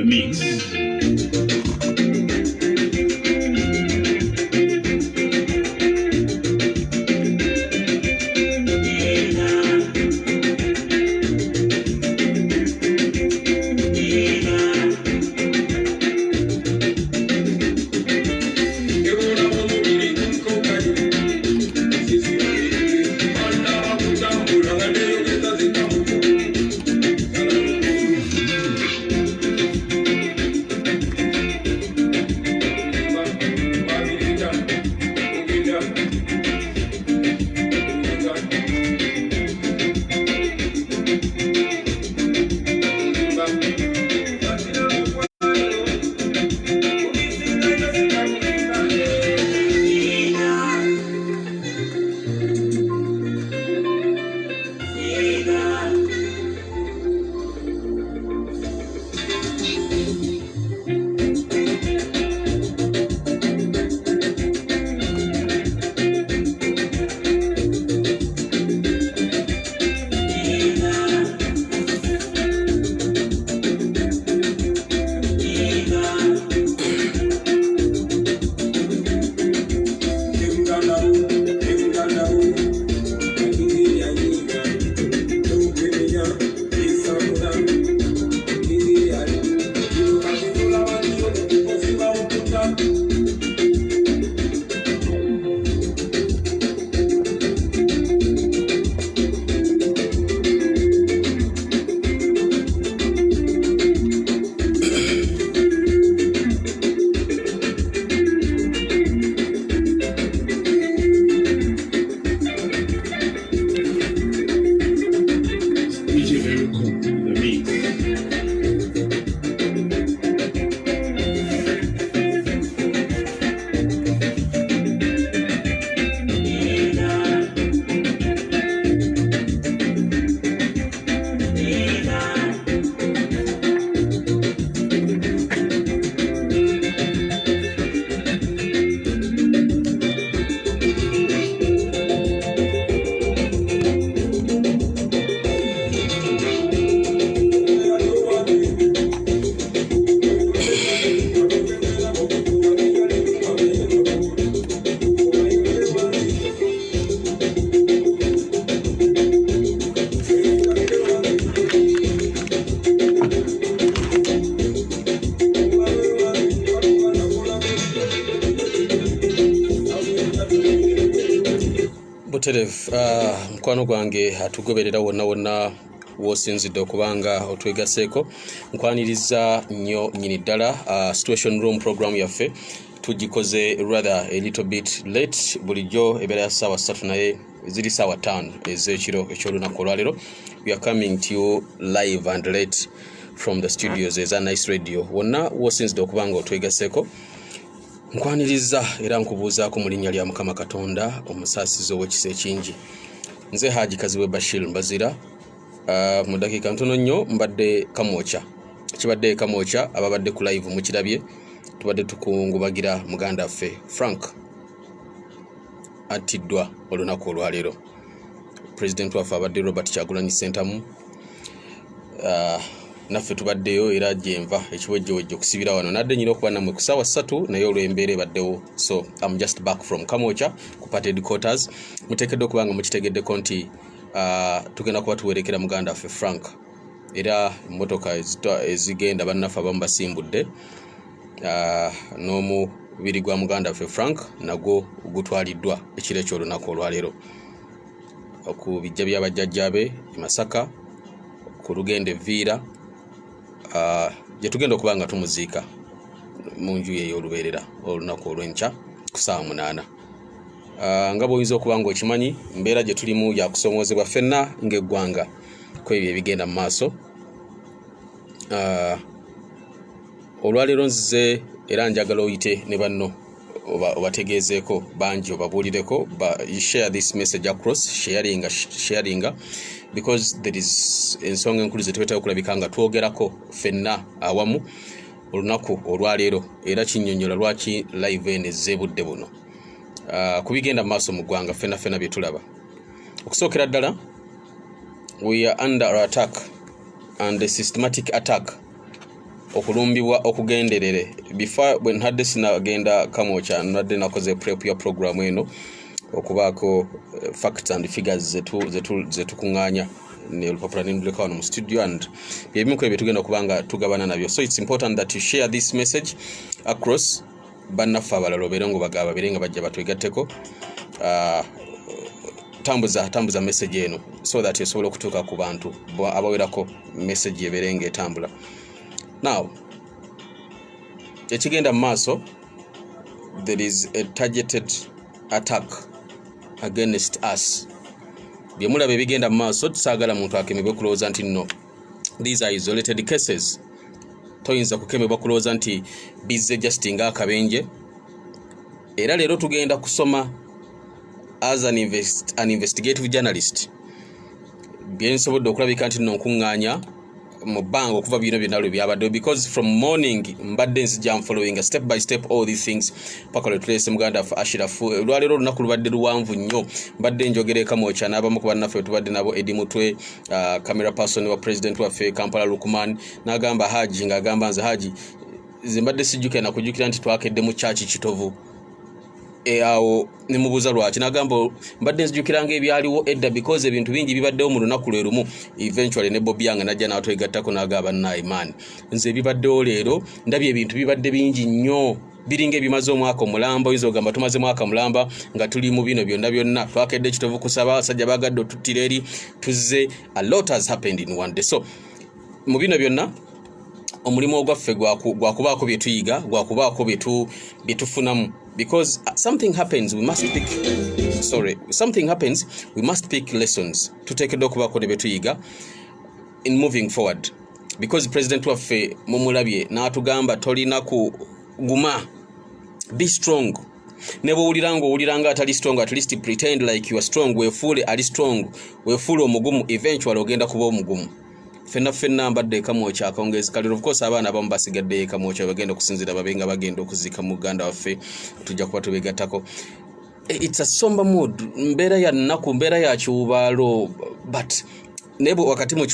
the mix. DJ Miracle in the mix. Buterevu, mukwano gwange atugoberera wonna wonna wosinzidde okubanga otwegaseeko, nkwaniriza nnyo nnyini ddala. Situation Room program yaffe tugikoze rather a little bit late. Bulijjo ebeera ya ssaawa 3, naye ziri ssaawa 5 ez'ekiro ekyolunaku olwaleero. We are coming to you live and late from the studios eza Nice Radio. Wonna wosinzidde okubanga otwegaseeko, nkwaniriza era nkubuuzaako mu linnya lya Mukama Katonda omusaasizi ow'ekisa ekingi. Nze Haji Kazibwe Bashir Mbazira. Mu dakiika ntono nnyo mbadde Kamwokya, kibadde Kamwokya. Ababadde ku live mukirabye, tubadde tukungubagira muganda waffe Frank attiddwa olunaku olwaleero. Pulezidenti waffe abadde Robert Kyagulanyi Sentamu. Naffe tubaddeyo era gyenva ekiwejjowejjo okusibira wano. Nadde nyina okuba nammwe ku ssaawa 3, naye olw'embeera ebaddewo, so am just back from Kamwokya ku party headquarters. Muteekeddwa okuba nga mukitegeddeko nti tugenda kuba tuwerekera muganda waffe Frank, era emmotoka ezigenda bannaffe abamu basimbudde, n'omubiri gwa muganda waffe Frank nagwo gutwaliddwa ekiro ekyolunaku olwaleero ku bijja by'abajjajjaabe e Masaka ku lugendo eviira, gye tugenda okuba nga tumuziika mu nju ye ey'olubeerera olunaku olw'enkya ku ssaawa 8. Nga bw'oyinza okuba nga okimanyi, mbeera gye tulimu yakusomoozebwa ffenna ng'eggwanga ku ebyo ebigenda mu maaso. Olwaleero nzize era njagala oyite ne banno obategeezeeko bangi, obabuulireko, share this message across, sharinga, sharinga, because there is ensonga enkulu zetwetaaga okulabika nga twogerako ffenna awamu olunaku olwaleero, era kinnyonnyola lwaki live eno ezze budde buno. Ku bigenda mu maaso mu ggwanga ffenna ffenna bye tulaba, okusookera ddala, we are under attack and a systematic attack. Okulumbibwa okugenderere. Before bwe nhadde sinagenda Kamwokya, nadde nakoze prep ya program eno okubaako facts and figures zetukuŋŋaanya ne olupapula nenduleka wano mu studio, and byebimu ku ebyo tugenda okuba nga tugabana nabyo. So it's important that you share this message across bannaffe abalala, obeere nga bagaba, babeere nga bajja batwegatteko. Tambuza, tambuza message eno so that esobola okutuuka ku bantu abawerako, message ebeere nga etambula. Now, ekigenda mu maaso, there is a targeted attack against us. Byemulaba ebigenda mu maaso, tusaagala muntu akemebwe kulowooza nti nno these are isolated cases. Toyinza kukemebwa kulowooza nti bizze just ng'akabenje. Era leero tugenda kusoma as an investigative journalist byensobodde okulabika nti nno nkuŋŋaanya mu bbanga okuva bino byonna lwe byabaddewo, because from morning mbadde nzija nfollowing step by step all these things paka lwe tuleese muganda waffe Ashirafu. Olwaleero olunaku lubadde luwanvu nnyo. Mbadde njogera e Kamwokya n'abamu ku bannaffe tubadde nabo, Edi Mutwe, camera person wa president waffe Kampala Lukman, n'agamba Haji, ng'agamba nze Haji, nze mbadde sijjukira nakujjukira nti twakedde mu kyaki Kitovu. Awo nemubuuza lwaki, nagamba mbadde nzijukiranga ebyaliwo edda because ebintu bingi bibaddewo mu lunaku lwe lumu. Eventually ne Bobi Young najja n'atwegattako n'agamba, "Nnaye man, nze ebibaddewo leero ndabye ebintu bibadde bingi nnyo, biringa ebimaze omwaka omulamba." Oyinza ogamba tumaze mwaka mulamba nga tuli mu bino byonna byonna. Twakedde Kitovu kusaba, abasajja bagadde otuttira eri, tuzze. A lot has happened in one day. So mu bino byonna, omulimu ogwaffe gwakubaako bye tuyiga, gwakubaako bye tufunamu, because something happens, we must pick, sorry, something happens, we must pick lessons. Tuteekeddwa okubaako ne bye tuyiga in moving forward, because president waffe mumulabye n'atugamba tolina ku guma, be strong. Ne bwowulira nga owulira nga atali strong, at least pretend like you are strong. Weefuule ali strong, weefuule omugumu, eventually ogenda kuba omugumu. Ffenna ffenna mbadde eKamwokya akawungeezi kaliro. Of course abaana abamu basigaddeyo eKamwokya, bagenda okusinziira babe nga bagenda okuziika muganda waffe, tujja kuba tubegattako. It's a somber mood, mbeera ya nnaku, mbeera ya kiwubaalo, but naye wakati mu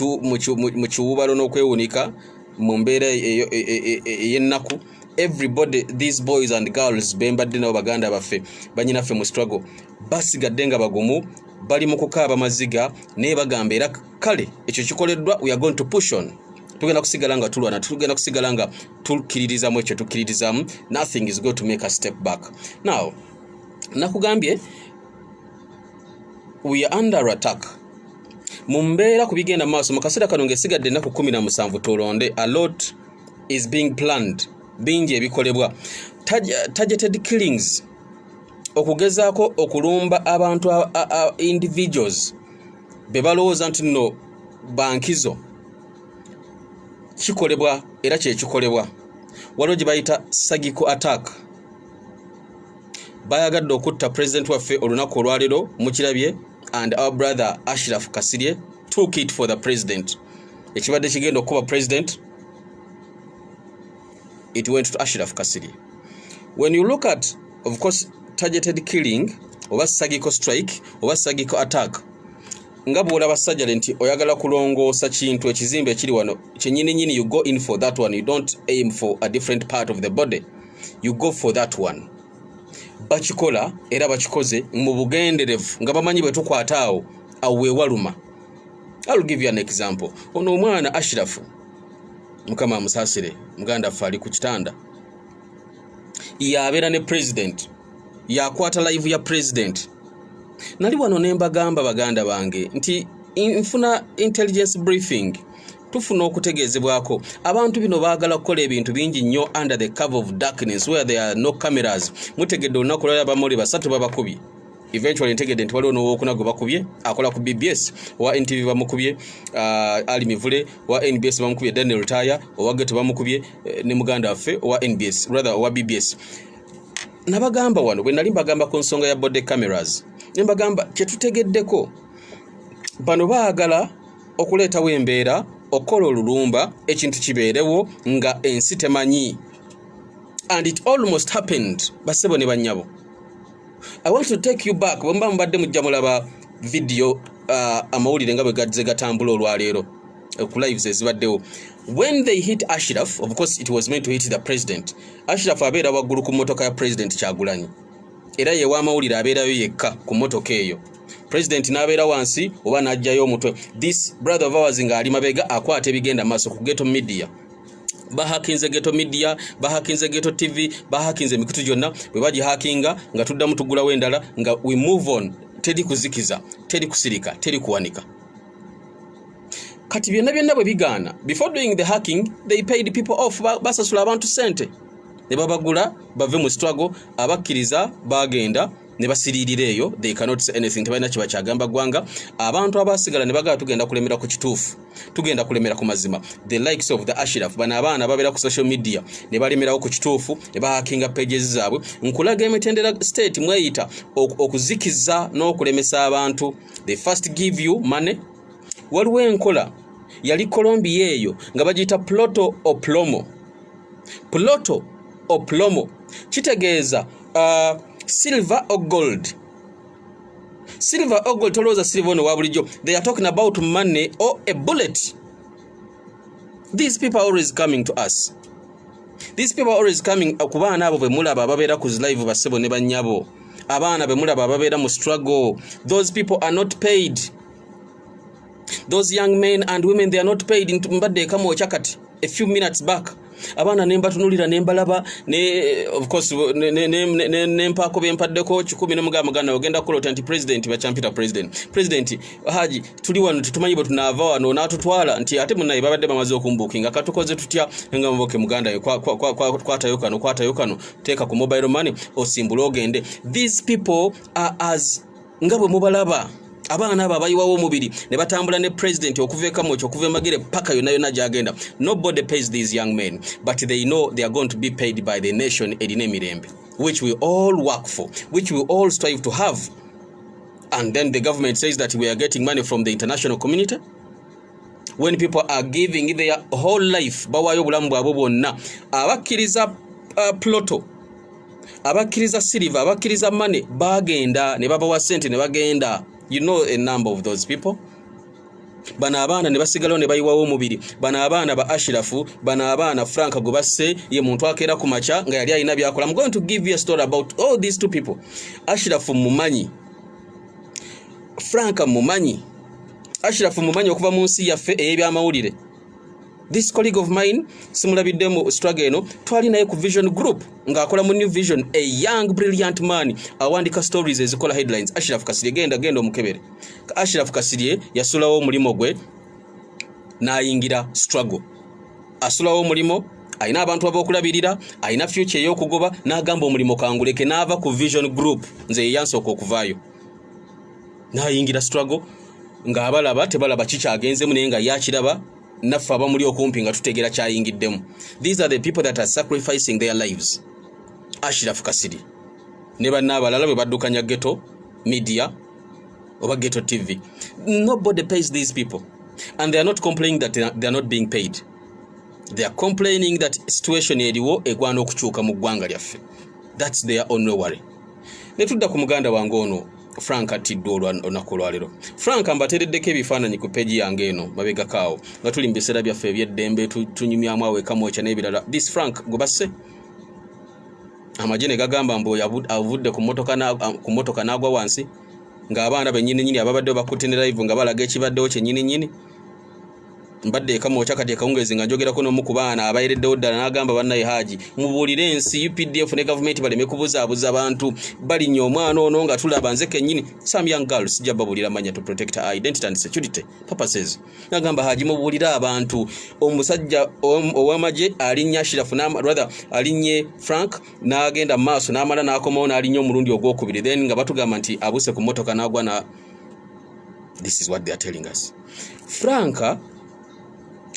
kiwubaalo n'okwewunika mu mbeera ey'ennaku, everybody, these boys and girls bembadde nabo, baganda baffe, banyinaffe mu struggle, basigadde nga bagumu, bali mu kukaaba maziga, naye bagamba era kale ekyo kikoleddwa, we are going to push on. Tugenda kusigala nga tulwana, tugenda kusigala nga tukkiririzamu ekyo tukkiririzamu. Nothing is going to make a step back. Now, nakugambye we are under attack. Mu mbeera ku bigenda mu maaso mu kaseera kano ng'esigadde ennaku 17 tulonde, a lot is being planned, bingi ebikolebwa. Targeted killings, okugezaako okulumba abantu, individuals be balowooza nti nno bankizo, kikolebwa era kyekikolebwa. Waliwo gye bayita surgical attack. Bayagadde okutta president waffe olunaku olwaleero, mukirabye, and our brother Ashraf Kasirye took it for the president. Ekibadde kigenda okukuba president, it went to Ashraf Kasirye. When you look at, of course, targeted killing oba surgical strike oba surgical attack, nga bw'olaba surgery nti oyagala kulongoosa kintu, ekizimbe ekiri wano kyenyininyini, you go in for that one. You don't aim for a different part of the body, you go for that one. Bakikola era bakikoze mu bugenderevu nga bamanyi bwe tukwata awo, awo weewaluma. I'll give you an example. Ono omwana Ashirafu, Mukama amusaasire, muganda ffe ali ku kitanda, yabeera ne president, yakwata live ya president. Nali wano ne mbagamba, baganda bange, nti nfuna intelligence briefing, tufuna okutegeezebwako. Abantu bino baagala kukola ebintu bingi nnyo under the cover of darkness where there are no cameras. Mutegedde olunaku lwali abamoli basatu babakubye. Eventually ntegedde nti waliwo n'owokuna gwe bakubye, akola ku BBS. Owa NTV bamukubye, Ali Mivule. Owa NBS bamukubye, Daniel Taya. Owa Geto bamukubye, ne muganda waffe owa NBS, rather owa BBS. Nabagamba wano bwe nali mbagamba ku nsonga ya body cameras, ne mbagamba kyetutegeddeko, bano baagala okuleetawo embeera okukola olulumba, ekintu kibeerewo nga ensi temanyi, and it almost happened. Basebo ne bannyabo, I want to take you back. Bwe muba mubadde mujja mulaba video, amawulire nga bwe gazze gatambula olwaleero, ku lives ezibaddewo, When they hit Ashraf, of course it was meant to hit the president. Ashraf abeera waggulu ku mmotoka ya President Kyagulanyi, era ye w'amawulire abeerayo yekka ku mmotoka eyo. President n'abeera wansi oba n'ajjayo omutwe. This brother of ours ng'ali mabega akwata ebigenda maaso ku Ghetto Media. Bahakinze Ghetto Media, bahakinze Ghetto TV, bahakinze emikutu gyonna. Bwe bagihakinga nga tuddamu tugulawo endala, nga we move on. Teri kuzikiza, teri kusirika, teri kuwanika. Kati byonna byonna bwe bigaana, before doing the hacking they paid people off. Basasula abantu sente ne babagula bave mu struggle. Abakkiriza bagenda ne basiriirira eyo. They cannot say anything, tebalina kiba kyagamba ggwanga. Abantu abasigala ne bagamba, "Tugenda kulemera ku kituufu, tugenda kulemera ku mazima." The likes of the Ashraf, bano abaana babeera ku social media ne balemerawo ku kituufu ne bahakinga pages zaabwe. Nkulaga emitendera state mweyita okuzikiza n'okulemesa abantu. They first give you money. Waliwo enkola yali Colombia eyo nga bagiyita plata o plomo. Plata o plomo kitegeeza silver or gold, silver or gold. Tolowooza silver ono wa bulijjo. They are talking about money or a bullet. These people are always coming to us. These people are always coming ku baana abo bwe mulaba ababeera ku live. Bassebo ne bannyabo, abaana be mulaba ababeera mu struggle, those people are not paid. Those young men and women, they are not paid. Mbadde e Kamwokya kati a few minutes back, abaana ne mbatunulira ne mbalaba ne of course ne mpaako bempaddeko 100 ne mugamba, "Muganda, ogenda kukola otya?" Nti, "President, bakyampita president, president Haji, tuli wano tetumanyi bwe tunaava wano, n'atutwala." Nti, "Ate munaye babadde bamaze okumbuukinga, katukoze tutya?" Nga muboke, "Muganda we, kwatayo kano, kwatayo kano, teeka ku mobile money osimbule ogende." These people are as nga bwe mubalaba, abaana abo abayiwawo omubiri ne batambula ne president okuva e Kamwokya, okuva e Magere paka yonna yonna gyagenda. Nobody pays these young men, but they know they are going to be paid by the nation erina emirembe, which we all work for, which we all strive to have. And then the government says that we are getting money from the international community when people are giving their whole life. Bawaayo obulamu bwabwe bwonna. Abakkiriza plata, abakkiriza silver, abakkiriza money, bagenda ne babawa sente ne bagenda. You know a number of those people. Bano abaana ne basigalawo ne bayiwawo omubiri. Bano abaana ba Ashirafu, bano abaana Frank gwe basse, ye muntu akeera ku makya nga yali alina byakola. I'm going to give you a story about all these two people. Ashirafu mumanyi, Frank mumanyi. Ashirafu mumanyi okuva mu nsi yaffe ey'ebyamawulire. This colleague of mine simulabidde mu struggle eno, twali naye ku Vision Group ng'akola mu New Vision. A young brilliant man, awandika stories ezikola headlines. Ashraf Kasirye, genda genda omukebere. Ashraf Kasirye yasulawo omulimu gwe n'ayingira struggle. Asulawo omulimu, alina abantu ab'okulabirira, alina future ey'okugoba, n'agamba, "Omulimu kanguleke," n'ava ku Vision Group. Nze yeyansooka okuvaayo n'ayingira struggle, ng'abalaba tebalaba kikyagenzemu, naye nga yakiraba, naffe abamuli okumpi nga tutegeera kyayingiddemu. These are the people that are sacrificing their lives. Ashraf Kasirye ne banna abalala bwe baddukanya Ghetto Media oba Ghetto TV. Nobody pays these people, and they are not complaining that they are not being paid. They are complaining that situation eriwo egwana okukyuka mu ggwanga lyaffe. That's their only worry. Ne tudda ku muganda wange ono Frank attiddwa olunaku olwaleero. Frank mbateereddeko ebifaananyi ku page yange eno mabegakaawo nga tuli mu biseera byaffe eby'eddembe, tunyumyamu awo e Kamwokya n'ebirala. This Frank gwe basse, amagye ne gagamba mbu avudde ku mmotoka n'agwa wansi, ng'abaana bennyini nyini ababaddewo bakutte ne live nga balaga ekibaddewo kyennyini nyini. Mbadde e Kamwokya kati akawungeezi nga njogerako n'omu ku baana abayereddewo ddala, n'agamba, "Bannaye Haji, mubuulire ensi, UPDF ne gavumenti baleme kubuzaabuza bantu. Balinnya omwana ono nga tulaba." Nze kennyini, some young girl, sijja babuulira manya to protect her identity and security purposes, n'agamba, "Haji, mubuulire abantu, omusajja ow'amagye alinnya Ashirafu, rather alinnye Frank, n'agenda mu maaso n'amala n'akomawo n'alinnya omulundi ogwokubiri, then nga batugamba nti abuse ku mmotoka n'agwa." Na this is what they are telling us. Frank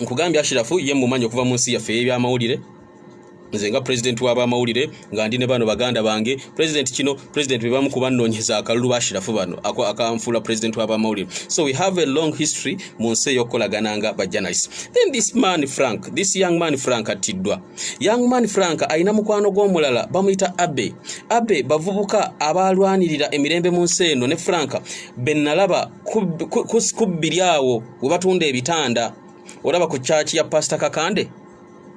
nkugambye, Ashirafu ye mumanyi okuva mu nsi yaffe ey'ebyamawulire. Nze nga pulezidenti w'abamawulire nga ndi ne bano baganda bange, president kino, president be bamu ku bannoonyeza akalulu ba Ashirafu bano akanfuula pulezidenti w'abamawulire. So we have a long history mu nsi ey'okukolagana nga ba journalist. Then this man Frank, this young man Frank attiddwa. Young man Frank alina mukwano gw'omulala bamuyita Abe. Abe bavubuka abalwanirira emirembe mu nsi eno ne Frank be nalaba ku bbiri awo we batunda ebitanda. Olaba ku church ya Pastor Kakande,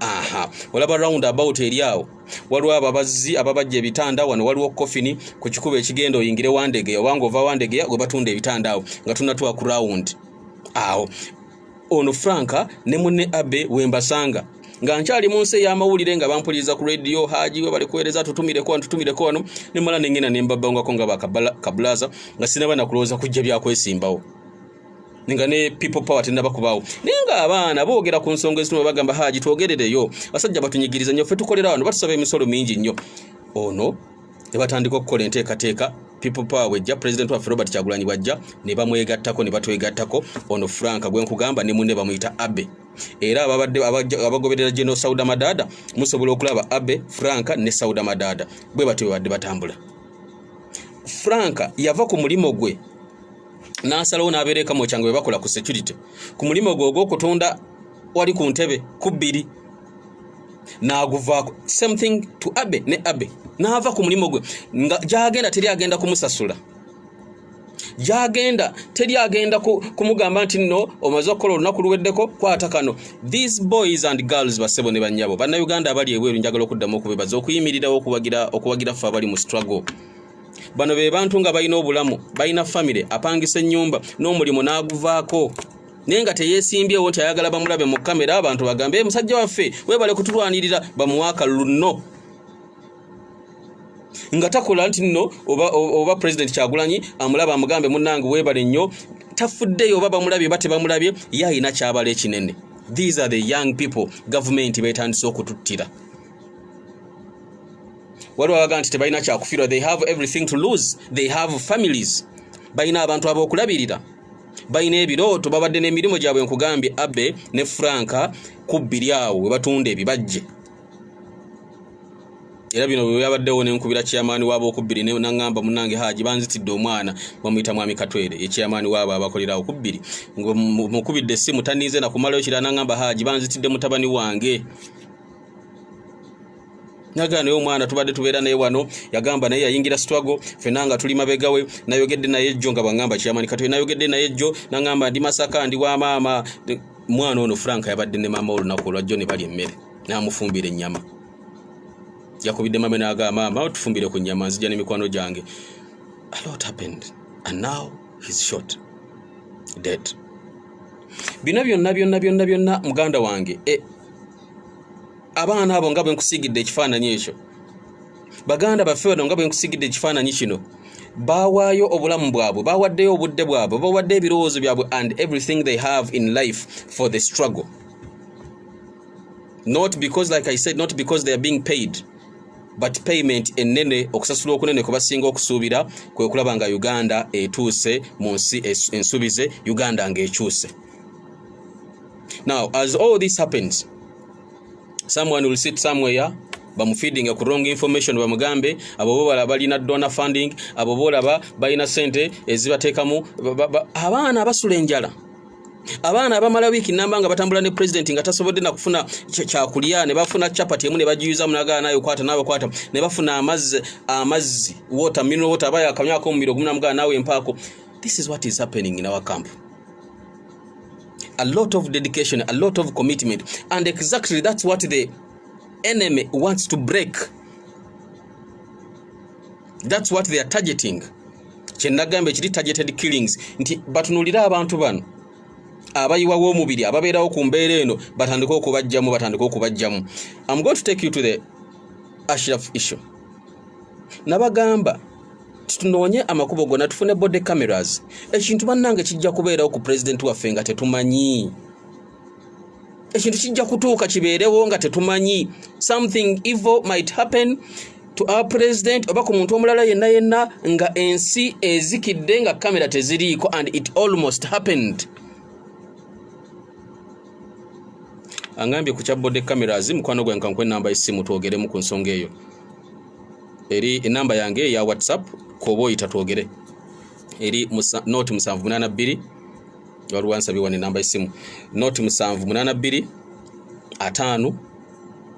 aha, olaba round about eri awo, waliwo ababazzi ababajja ebitanda. Wano waliwo kofini ku kikubo ekigenda oyingire Wandegeya, obanga ova Wandegeya, gwe batunda ebitanda awo nga tunatuwa ku round awo. Ono Franka ne munne Abe wembasanga nga nkyali mu nsi ey'amawulire, nga bampuliriza ku radio. "Haji, we bali kuweereza, tutumireko wano, tutumireko wano." Nemala nengenda nembabangako nga bakabulaza, nga sinaba nakulowooza kujja byakwesimbawo, nga ne People Power tenaba kubaawo, naye nga abaana boogera ku nsonga ezituma. Bagamba, "Haji, twogerereyo, basajja batunyigiriza nnyo, ffe tukolera wano, batusaba emisolo mingi nnyo." Ono ne batandika okukola enteekateeka. People Power bwejja, President waffe Robert Kyagulanyi bwajja, ne bamwegattako, ne batwegattako. Ono Frank gwe nkugamba ne munne bamuyita Abe. Era ababadde abagoberera General Sauda Madada, musobola okulaba Abe, Frank ne Sauda Madada bwe batyo bwe badde batambula. Frank yava ku mulimu gwe n'asalawo n'abeera e Kamwokya bwe bakola ku security, ku mulimu gwe ogw'okutunda wali ku ntebe ku bbiri n'aguvaako. Same thing to Abe, ne Abe n'ava ku mulimu gwe, nga gyagenda teri agenda kumusasula, gyagenda teri agenda kumugamba nti nno omaze okukola olunaku luweddeko, kwata kano. These boys and girls, bassebo ne bannyabo, Bannayuganda abali ebweru, njagala okuddamu okubebaza okuyimirirawo okuwagira ffe abali mu struggle. Bano be bantu nga balina obulamu, balina famire, apangisa ennyumba n'omulimu n'aguvaako, naye nga teyeesimbyewo nti ayagala bamulabe mu kamera, abantu bagambe, "Eh, musajja waffe, weebale kutulwanirira," bamuwa akalulu. Nno nga takola nti nno oba President Kyagulanyi amulaba amugambe, "Munnange, weebale nnyo." Tafuddeyo oba bamulabye oba tebamulabye, ye alina kyabala ekinene. These are the young people gavumenti betandise okututtira. Waliwo abaga nti tebalina kyakufiirwa. They have everything to lose. They have families, balina abantu ab'okulabirira, balina ebirooto, babadde n'emirimu gyabwe. Nkugambye, Abe ne Franka ku bbiri awo we batunda ebibajje. Era bino bwe byabaddewo, nenkubira chairman waabo okubbiri, naŋŋamba, "Munnange Haji, banzitidde omwana." Bamuyita Mwami Katwere, ye chairman waabo abakolerawo kubbiri. Mukubidde essimu, taninze nakumalayo kirala, naŋŋamba, "Haji, banzitidde mutabani wange." Nagamba, "Naye omwana tubadde tubeera naye wano." Yagamba naye yayingira struggle, fenna nga tuli mabega we. Nayogedde naye jjo, nga bwaŋŋamba chairman Katwere, nayogedde naye jjo, naŋŋamba, "Ndi Masaka, ndi wa maama." Mwana ono Frank yabadde ne maama olunaku olwajjo ne balya emmere, n'amufumbira ennyama. Yakubidde mame n'agamba, "Maama, tufumbire ku nnyama, nzija n'emikwano gyange." A lot happened and now he's shot dead. Bino byonna byonna byonna byonna, muganda wange, abaana abo nga bwe nkusiigidde ekifaananyi ekyo, baganda baffe bano nga bwe nkusiigidde ekifaananyi kino, bawaayo obulamu bwabwe, bawaddeyo obudde bwabwe, bawadde ebirowoozo byabwe and everything they have in life for the struggle. Not because, like I said, not because they are being paid, but payment ennene, okusasula okunene kwe basinga okusuubira kwe kulaba nga Uganda etuuse mu nsi ensuubize, Uganda ng'ekyuse. Now, as all this happens, someone will sit somewhere, bamufeedinga ku wrong information, bamugambe, "Abo boolaba balina donor funding, abo boolaba balina sente ezibateekamu." Abaana abasula enjala, abaana abamala wiiki namba nga batambula ne president nga tasobodde nakufuna kyakulya, ne bafuna chapati emu ne bagiyuzamu, nagala nayo kwata nabakwata, ne bafuna amazzi, amazzi, water, mineral water, aba yakanywako omumiro gumu, namugala naawe empaako. This is what is happening in our camp. A lot of dedication, a lot of commitment, and exactly that's what the enemy wants to break. That's what they are targeting. Kyenagamba ekiri targeted killings, nti batunuulire abantu bano abayiwawo omubiri, ababeerawo ku mbeera eno, batandike okubajjamu, batandike okubajjamu. I'm going to take you to the Ashraf issue. Nabagamba tunoonye amakubo gonna tufune body cameras. Ekintu, bannange, kijja kubeerawo ku president waffe nga tetumanyi. Ekintu kijja kutuuka kibeerewo nga tetumanyi. Something evil might happen to our president oba ku muntu omulala yenna yenna nga ensi ezikidde, nga kamera teziriiko, and it almost happened. Angambye ku kya body cameras, mukwano gwange, kankuwe enamba y'essimu twogeremu ku nsonga eyo. Eri enamba yange eya WhatsApp, kwoba oyita twogere, eri 0 782. Waliwo ansabye wano enamba y'essimu, 0 782 50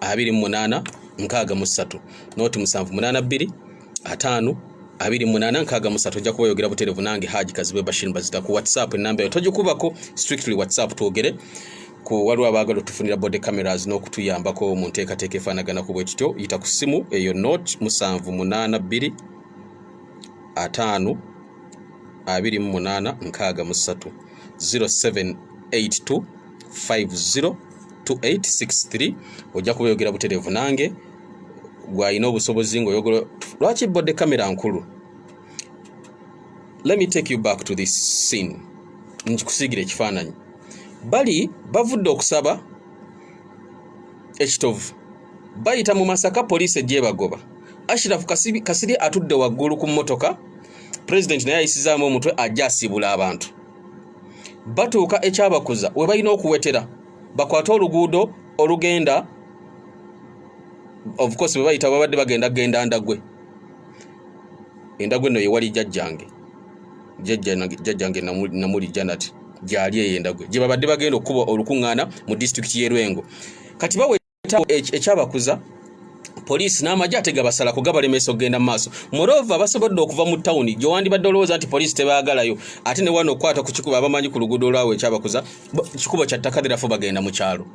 28 63, 0 782 50 28 63. Ojja kuba oyogera buterevu nange, Haji Kazibwe Bashir Bazita, ku WhatsApp. Enamba eyo togikubako, strictly WhatsApp, twogere. Ku waliwo abaagala otufunira body cameras n'okutuyambako mu nteekateeka efaanagana ku bwe kityo, yita ku ssimu eyo 0 782 50 28 63, 0782 50 2863. Ojja kuba oyogera butereevu nange gwalina obusobozi ng'oyogera. Lwaki body camera nkulu? Let me take you back to this scene, nkikusiigira ekifaananyi. Bali bavudde okusaba ekitovu, bayita mu Masaka, poliisi ejja ebagoba. Ashraf Kasirye atudde waggulu ku mmotoka, pulezidenti naye ayisizaamu omutwe, ajja asiibula abantu. Batuuka ekyabakuza we balina okuwetera bakwate oluguudo olugenda, of course bwe bayita babadde bagenda genda Ndagwe. Endagwe nno yewali jjajjange, jjajjange Namuli Janat gyali eyo Endagwe gye babadde bagenda okukuba olukuŋŋaana mu disitulikiti y'e Lwengo. Kati baweta ekyabakuza, poliisi n'amagye ate gabasalako, gabalemesa okugenda mu maaso. Moreover, basobodde okuva mu tawuni gye wandibadde olowooza nti poliisi tebaagalayo, ate ne wano okukwata ku kikubo, abamanyi ku luguudo olwawo ekyabakuza, kikubo kya ttaka, therefore bagenda mu kyalo.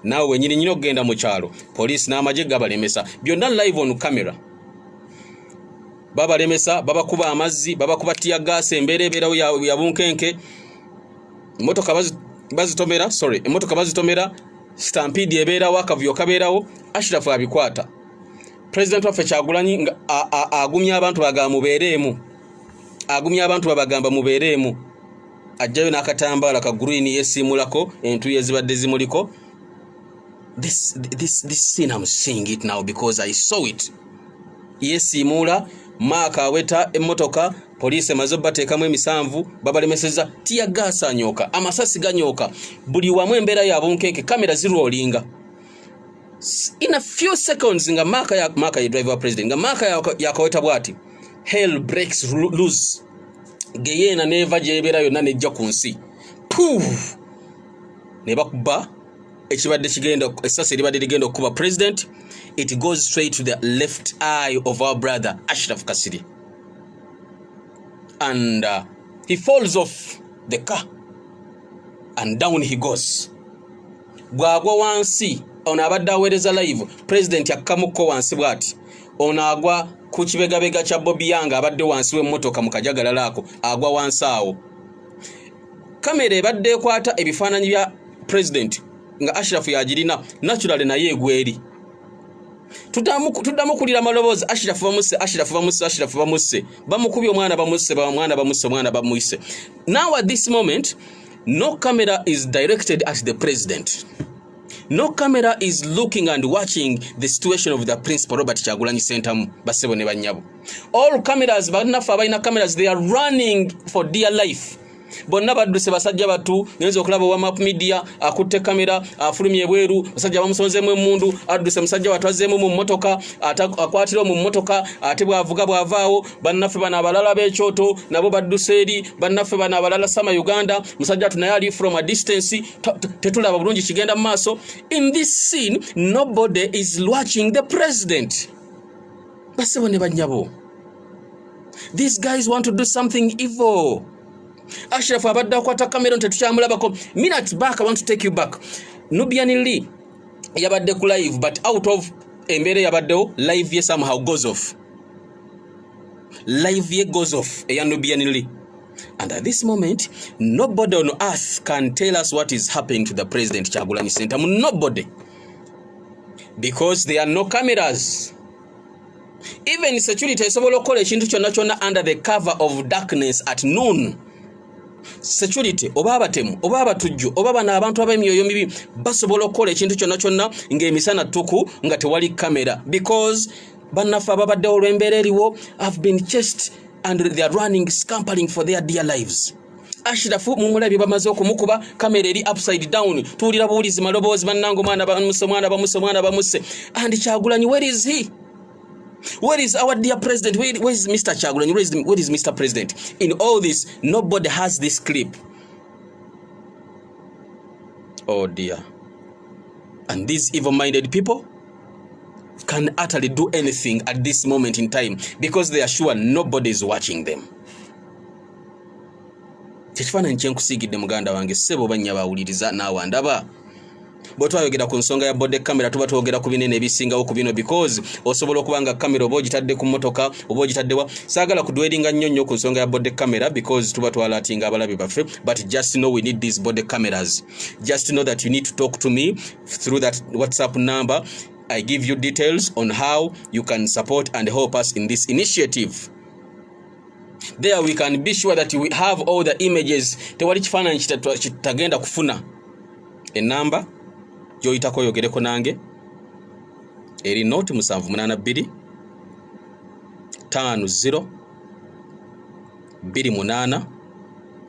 Naawe wenyini nyina okugenda mu kyalo, poliisi n'amagye gabalemesa. Byonna live on camera. Babalemesa, babakuba amazzi, babakuba tear gas, embeera ebeerawo ya bunkenke. Emotoka bazitomera, sorry, emotoka bazitomera, stampede ebeerawo, akavuyo kabeerawo. Ashraf abikwata. President waffe Kyagulanyi nga agumya abantu, bagamba mubeereemu, agumya abantu, babagamba mubeereemu. Ajjayo n'akatambaala ka green, yesiimulako entuyo ezibadde zimuliko. This scene, I'm seeing it now because I saw it. Yesiimuula, maaka aweta emmotoka, poliisi emaze obbateekamu emisanvu, babalemeseza, tear gas anyooka, amasasi ganyooka, buli wamu embeera ya bunkenke, kamera zirollinga. In a few seconds nga maaka ya, maaka ye driver wa president, nga maaka yakaweta bwati, hell breaks loose, geyeena neeva gyebeera yonna nejja ku nsi. Puh! Ne bakuba ekibadde kigenda, essasi eribadde ligenda okukuba president, it goes straight to the left eye of our brother Ashraf Kasirye and he falls off the car and down he goes. Bw'agwa wansi, ono abadde aweereza live, president akkamukko wansi bw'ati, ono agwa ku kibegabega kya Bobi Young abadde wansi w'emmotoka mu kajagalala ako, agwa wansi awo. Kamera ebadde ekwata ebifaananyi bya president nga Ashraf yagirina, naturally naye egwa eri. Tuddamu kulira amaloboozi, "Ashraf bamusse, Ashraf bamusse, Ashraf bamusse, bamukubye omwana, bamusse, omwana bamusse, omwana bamuyise." Now at this moment, no camera is directed at the president, no camera is looking and watching the situation of the principal Robert Kyagulanyi Sentamu. Bassebo ne bannyabo, all cameras, bannaffe abalina cameras, they are running for dear life. Bonna badduse, basajja batu. Ngenza okulaba owa Map Media akutte kamera, afulumye ebweru, basajja bamusonzeemu emundu, adduse. Musajja watu azzeemu mu mmotoka, akwatira mu mmotoka, ate bw'avuga bw'avaawo. Bannaffe bano abalala b'ekyoto nabo badduse eri. Bannaffe bano abalala, Sama Uganda, musajja watu naye ali from a distance, tetulaba bulungi kigenda mu maaso. In this scene, nobody is watching the president. Basebo ne bannyabo, these guys want to do something evil. Ashraf abadde akwata kamera tetukyamulabako. Minutes back, I want to take you back, Nubian Lee yabadde ku live, but out of embeera eyabaddewo, live ye somehow goes off, live ye goes off eya Nubian Lee, and at this moment nobody on earth can tell us what is happening to the President Kyagulanyi Sentamu. Nobody, because there are no cameras. Even security esobola okukola ekintu kyonna kyonna under the cover of darkness at noon. Security oba abatemu oba abatujju oba bano abantu ab'emyoyo mibi basobola okukola ekintu kyonna kyonna ng'emisana ttuku nga tewali kamera, because bannaffe ababaddewo olw'embeera eriwo have been chased and they are running, scampering for their dear lives. Ashirafu mumulabye, bamaze okumukuba, kamera eri upside down, tuwulira buwulizi maloboozi, "Bannange, omwana bamusse, omwana bamusse, omwana bamusse." And Kyagulanyi, where is he? Where is our dear president? Where is Mr. Kyagulanyi? Where is Mr. President? In all this, nobody has this clip. Oh dear. And these evil minded people can utterly do anything at this moment in time because they are sure nobody is watching them. Kyekifaananyi kyenkusiigidde, muganda wange, ssebo, bannya bawuliriza naawe andaba. Bwe twayogera ku nsonga ya body camera, tuba twogera ku binene ebisingawo ku bino, because osobola okuba nga kamera oba ogitadde ku mmotoka oba ogitaddewa. Saagala kudweringa nnyo nnyo ku nsonga ya body camera because tuba twalatinga abalabi baffe, but just know we need these body cameras. Just know that you need to talk to me through that WhatsApp number. I give you details on how you can support and help us in this initiative. There we can be sure that we have all the images. Tewali kifaananyi kitagenda kufuna. Enamba gyoyitako oyogereko nange eri noti 782 50 28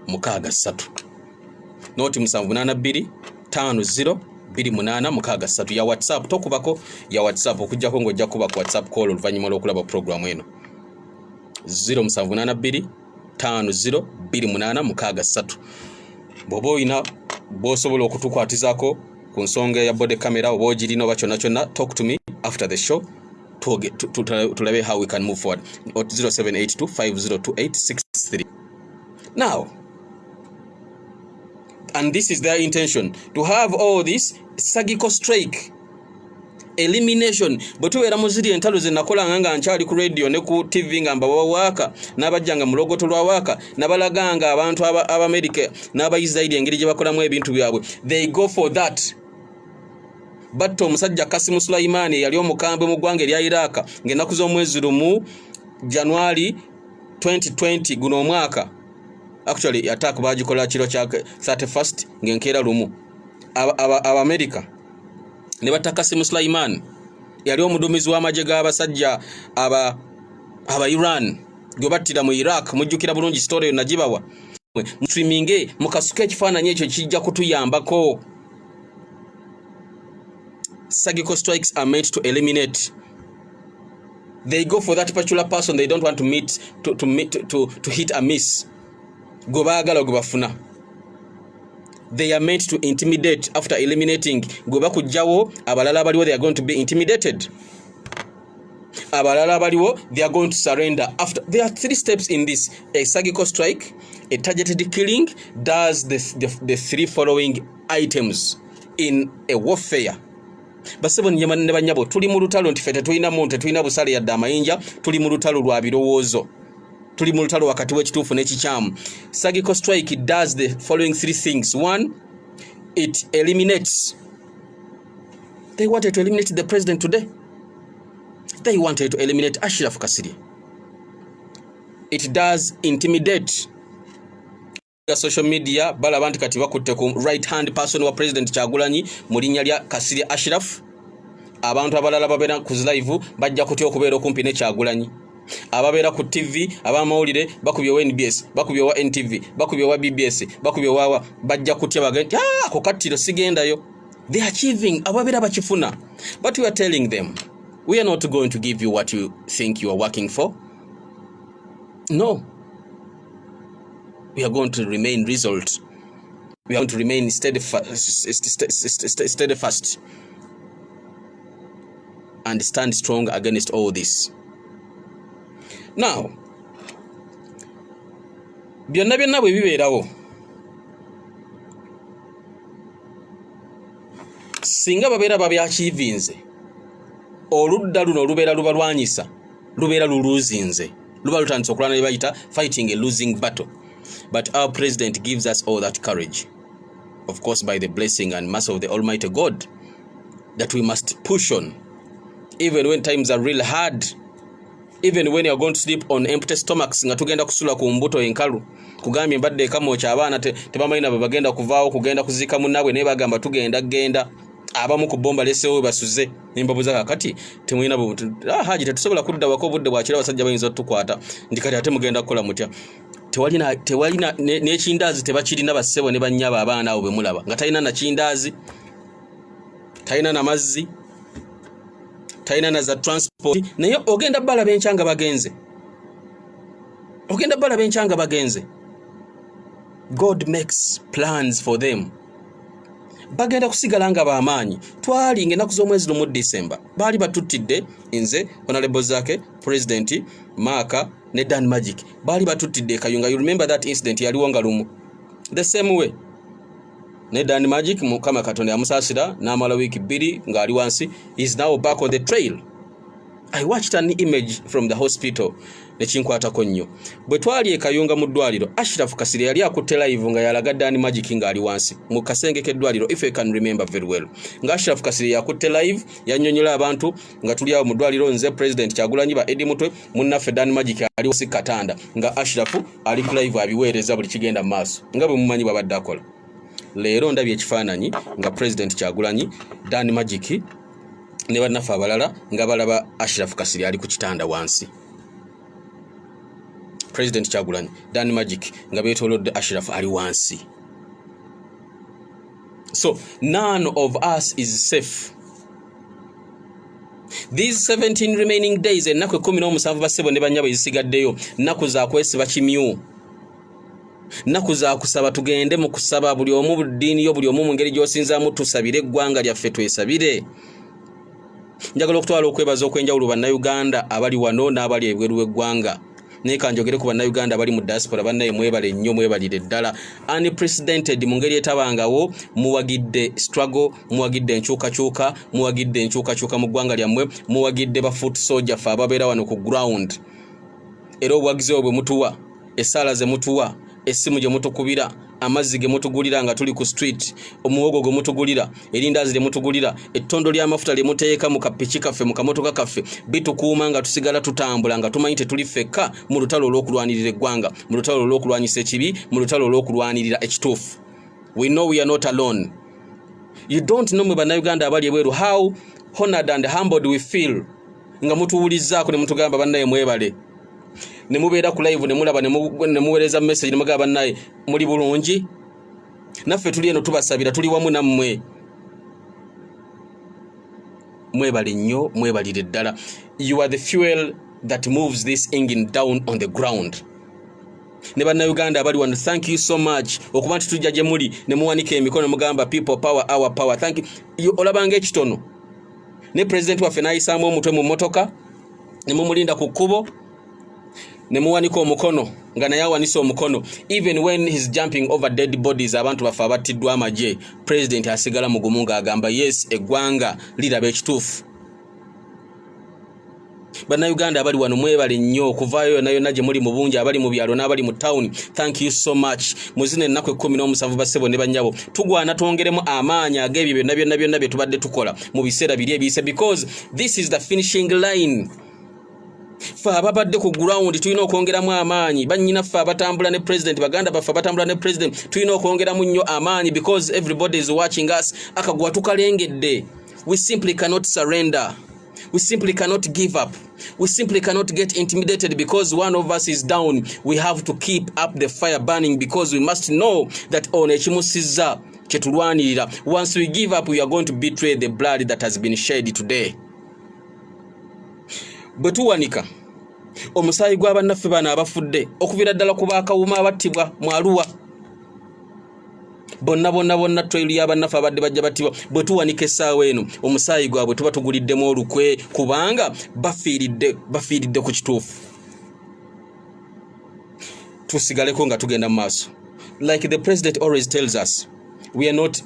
63, noti 782 50 28 63 ya WhatsApp. Tokubako ya WhatsApp okujjako ng'ojja kuba ku WhatsApp call oluvannyuma lw'okulaba programu eno. 0782 50 28 63. Bw'oba olina bw'osobola okutukwatizaako ku nsonga ya body camera, oba ogirina oba kyonna kyonna, talk to me after the show, tulabe how we can move forward. 0782 502863. Now, and this is their intention, to have all this surgical strike elimination. Bwe tubeera mu ziri entalo ze nakolanga nga nkyali ku radio ne ku TV, nga mbawa waaka n'abajjanga mu logoto lwa waaka, nabalaganga abantu Abamerika n'Abaisirairi engeri gye bakolamu ebintu byabwe. They go for that. Batta omusajja Kasimu Sulaimaani eyali omukambwe mu ggwanga erya Iraaka ng'ennaku z'omwezi 1 January 2020, guno omwaka. Actually, attack bagikola kiro kya 31st ng'enkeera 1. Abamerika ne batta Kasimu Sulaiman, yali omuduumizi w'amagye g'abasajja aba Iran, gwe battira mu Iraq. Mujjukira bulungi story eyo nagibawa. Muswiminge mukasuka ekifaananyi ekyo, kijja kutuyambako. Surgical strikes are meant to eliminate. They go for that particular person. They don't want to meet to, meet, to hit a miss. Gwe baagala gwe bafuna. They are meant to intimidate. After eliminating, gwe bakugjawo, abalala abaliwo, they are going to be intimidated. Abalala abaliwo, they are going to surrender. After, there are three steps in this: a surgical strike, a targeted killing, does the three following items in a warfare. Basebo ne banyabo, tuli mu lutalo nti ffe tetulina muntu, tetulina busale yadde amayinja. Tuli mu lutalo lwa birowoozo, tuli mu lutalo wakati w'ekituufu n'ekikyamu. Surgical strike does the following three things. One, it eliminates. They wanted to eliminate the president today. They wanted to eliminate Ashraf Kasirye. It does intimidate. Social media balaba nti kati bakutte ku right hand person wa President Kyagulanyi mu linnya lya Kasirye Ashraf. Abantu abalala babeera ku live bajja kutya okubeera okumpi ne Kyagulanyi. Ababeera ku TV, abamawulire, bakubye owa NBS, bakubye owa NTV, bakubye owa BBS, bakubye owawa, bajja kutya bagende, "Ah, ako kattiro sigendayo." They are achieving, ababeera bakifuna. But we are telling them, we are not going to give you what you think you are working for. No, we are going to remain resolute. We are going to remain steadfast and stand strong against all this. Now, byonna byonna bwe bibeerawo, singa babeera babyakiivinze, oludda luno olubeera lubalwanyisa lubeera luluzinze, luba lutandise okulwana bye bayita fighting a losing battle. But our president gives us all that courage, of course by the blessing and mercy of the Almighty God, that we must push on even when times are real hard, even when you are going to sleep on empty stomachs, nga tugenda kusula ku mbuto enkalu. Kugambye mbadde ekamwokya, abaana tebamanyi nabwe bagenda kuvaawo kugenda kuziika munnaabwe, naye bagamba tugenda genda. Abamu ku bo mbalesewo we basuze, nembabuuza, kakati temulina ah, haji, tetusobola kudda waka, obudde bwakiro, abasajja bayinza otukwata. Nti kati ate mugenda kukola mutya? Tewalina n'ekindaazi, tebakirina. Bassebo ne bannyabo, abaana abo bemulaba nga talina nakindaazi, talina namazzi, talina na za transport, naye ogenda balaba enkya nga bagenze, ogenda balaba enkya nga bagenze. God makes plans for them. Bagenda kusigala nga bamaanyi. Twali nga ennaku z'omwezi 1 Disemba, baali batuttidde nze, Honorable Zake, President Maaka ne Dan Magic, baali batuttidde Ekayunga. You remember that incident yaliwo nga 1. The same way Naye Dan Magic, Mukama Katonda yamusaasira n'amala wiiki 2 ng'ali wansi. Is now back on the trail. I watched an image from the hospital, nekinkwatako nnyo. Bwe twali e Kayunga mu ddwaliro, Ashraf Kasirye yali akutte live nga yalaga Dan Magic ng'ali wansi mu kasenge k'eddwaliro. If I can remember very well, nga Ashraf Kasirye yakutte live, yannyonnyola abantu nga tuli awo mu ddwaliro, nze, President Kyagulanyi, ba Eddie Mutwe, munnaffe Dan Magic ali wansi katanda, nga Ashraf ali ku live abiweereza buli kigenda mu maaso nga bwe mumanyi bw'abadde akola. Leero ndabye ekifaananyi nga President Kyagulanyi, Dan Magic ne bannaffe abalala nga balaba Ashraf Kasirye ali ku kitanda wansi. President Kyagulanyi, Dan Magic nga beetoolodde Ashraf ali wansi. So none of us is safe. These 17 remaining days, ennaku 17, bassebo ne bannyabo, ezisigaddeyo, nnaku za kwesiba kimyu, nnaku za kusaba. Tugende mu kusaba, buli omu mu ddiini yo, buli omu mu ngeri gy'osinzaamu, tusabire eggwanga lyaffe, twesabire. Njagala okutwala okwebaza okw'enjawulo Bannayuganda abali wano n'abali ebweru w'eggwanga, naye kanjogere ku Bannayuganda abali mu diaspora. Bannaye, mwebale nnyo, mwebalire ddala. Unprecedented, mu ngeri etabangawo, muwagidde struggle, muwagidde enkyukakyuka, muwagidde enkyukakyuka mu ggwanga lyammwe, muwagidde ba foot soldier ffe ababeera wano ku ground. Era obuwagizi obwo bwe mutuwa, essaala ze mutuwa, essimu gye mutukubira, amazzi ge mutugulira nga tuli ku street, omuwogo gwe mutugulira, erindaazi lye mutugulira, ettondo ly'amafuta lye muteeka mu kapiki kaffe, mu kamotoka kaffe, bitukuuma nga tusigala tutambula nga tumanyi tetuli ffekka mu lutalo olw'okulwanirira eggwanga, mu lutalo olw'okulwanyisa ekibi, mu lutalo olw'okulwanirira ekituufu. We know we are not alone. You don't know, mwe Bannayuganda abali ebweru, how honored and humbled we feel nga mutuwulizzaako ne mutugamba, "Bannaye, mwebale," ne mubeera ku live ne mulaba ne muweereza message ne mugamba, "Bannaye, muli bulungi, naffe tuli eno tubasabira, tuli wamu nammwe." Mwebale nnyo, mwebalire ddala. You are the fuel that moves this engine down on the ground. Ne Bannayuganda abali wano, thank you so much okuba nti tujja gye muli ne muwanika emikono, mugamba, "People power, our power." Thank you. Olabanga ekitono ne Pulezidenti waffe n'ayisaamu omutwe mu mmotoka ne mumulinda ku kkubo ne muwanika omukono nga naye awanise omukono. Even when he's jumping over dead bodies, abantu baffe abattiddwa amagye, President asigala mugumu ng'agamba, "Yes, eggwanga liraba ekituufu." Bannayuganda abali wano, mwebale nnyo okuvaayo yonna yonna gye muli mu bungi, abali mu byalo n'abali mu tawuni. Thank you so much. Mu zino ennaku 17, bassebo ne bannyabo, tugwana twongeremu amaanyi ag'ebyo byonna byonna byonna bye tubadde tukola mu biseera biri ebiyise, because this is the finishing line. Ffe ababadde ku ground tulina okwongeramu amaanyi. Bannyinaffe abatambula ne President, baganda baffe abatambula ne President, tulina okwongeramu nnyo amaanyi because everybody is watching us. Akaguwa tukalengedde. We simply cannot surrender. We simply cannot give up. We simply cannot get intimidated because one of us is down. We have to keep up the fire burning because we must know that ono ekimusizza kyetulwanirira. Once we give up, we are going to betray the blood that has been shed today. Bwe tuwanika omusaayi gw'abannaffe bano abafudde, okuviira ddala ku baakawuma abattibwa mu Aluwa, bonna bonna bonna, trail y'abannaffe abadde bajja battibwa, bwe tuwanika essaawa eno omusaayi gwabwe, tuba tuguliddemu olukwe kubanga bafiiridde ku kituufu. Tusigaleko nga tugenda mu maaso. Like the President always tells us, we are not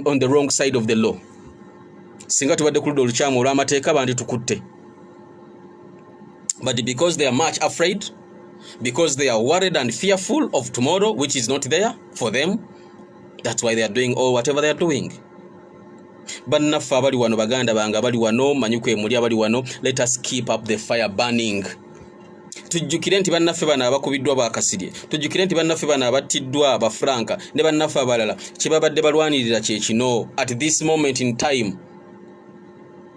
on the wrong side of the law. Singa tubadde ku ludda olukyamu olw'amateeka, bandi tukutte, but because they are much afraid, because they are worried and fearful of tomorrow, which is not there for them, that's why they are doing all whatever they are doing. Bannaffe abali wano, baganda bange abali wano, manyi kwe muli abali wano, let us keep up the fire burning. Tujjukire nti bannaffe bano abakubiddwa bakasirye, tujjukire nti bannaffe bano abattiddwa bafranka ne bannaffe abalala, kye babadde balwanirira kye kino. At this moment in time,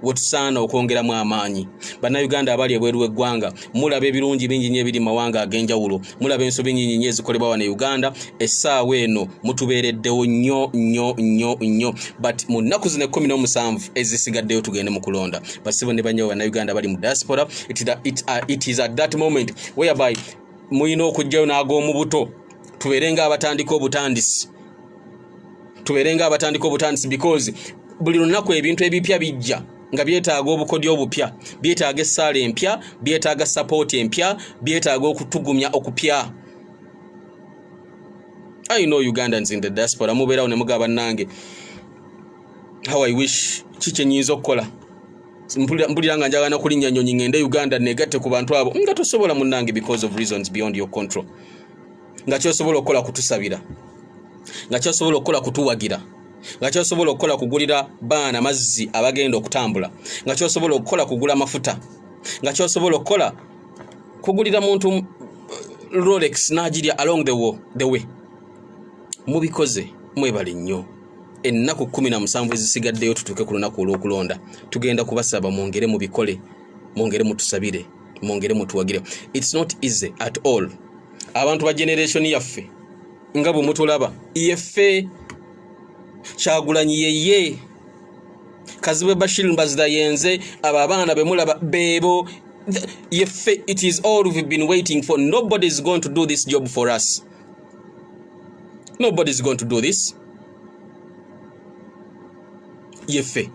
wetusaana okwongeramu amaanyi. Bannayuganda abali ebweru w'eggwanga, mulaba ebirungi bingi nnyo ebiri mu mawanga ag'enjawulo, mulaba ensobi nyingi nnyo ezikolebwa wano e Uganda. Essaawa eno mutubeereddewo nnyo nnyo nnyo nnyo, but mu nnaku zino 17 ezisigaddeyo, tugende mu kulonda. Basibo ne bannyabo, Bannayuganda bali mu diaspora, it is at that moment whereby mulina okuggyayo n'ag'omu buto, tubeere ng'abatandika obutandisi, tubeere ng'abatandika obutandisi, because buli lunaku ebintu ebipya bijja nga byetaaga obukodyo obupya, byetaaga essaala empya, byetaaga support empya, byetaaga okutugumya okupya. I know Ugandans in the diaspora mubeerawo ne mugaba bannange, how I wish, ki kye nnyinza okukola? Mpulira nga njagala nakulinnya nnyonyi ngende Uganda negatte ku bantu abo, nga tosobola munnange because of reasons beyond your control. Nga kyosobola okukola kutusabira, nga kyosobola okukola kutuwagira, nga kyosobola okukola kugulira baana mazzi abagenda okutambula, nga kyosobola okukola kugula mafuta, nga kyosobola okukola kugulira muntu Rolex n'agirya along the way. Mubikoze, mwebale nnyo. Ennaku 17 ezisigaddeyo tutuuke ku lunaku olw'okulonda, tugenda kubasaba mwongere mubikole, mwongere mutusabire, mwongere mutuwagire. It's not easy at all. Abantu ba generation yaffe nga bwe mutulaba, yeffe Kyagulanyi, yeye Kazibwe Bashir Mbazira, yenze, abo abaana bemulaba beebo, yeffe. It is all we've been waiting for. Nobody is going to do this job for us. Nobody is going to do this. Yeffe.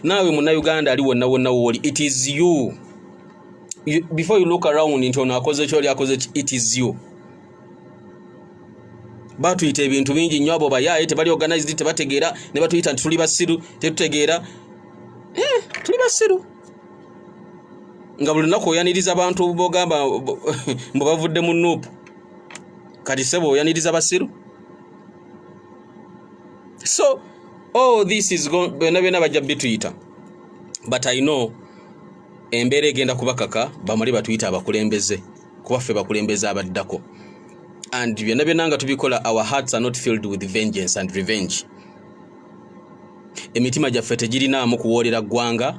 Naawe Munnayuganda ali wonna wonna wooli, it is you. You, before you look around nti ono akoze ki, oli akoze ki, it is you. Batuyita ebintu bingi nnyo, abo bayaaye, tebali organized, tebategeera, ne batuyita nti tuli basiru, tetutegeera. Tuli basiru nga buli lunaku oyaniriza abantu bogamba mbu bavudde mu NUP. Kati sebo, oyaniriza basiru? So all this is byonna byonna bajja bituyita, but I know embeera egenda kubakaka bamale batuyita abakulembeze, kuba ffe bakulembeze abaddako. And byonna byonna nga tubikola, our hearts are not filled with vengeance and revenge. Emitima gyaffe tegirinaamu kuwoolera ggwanga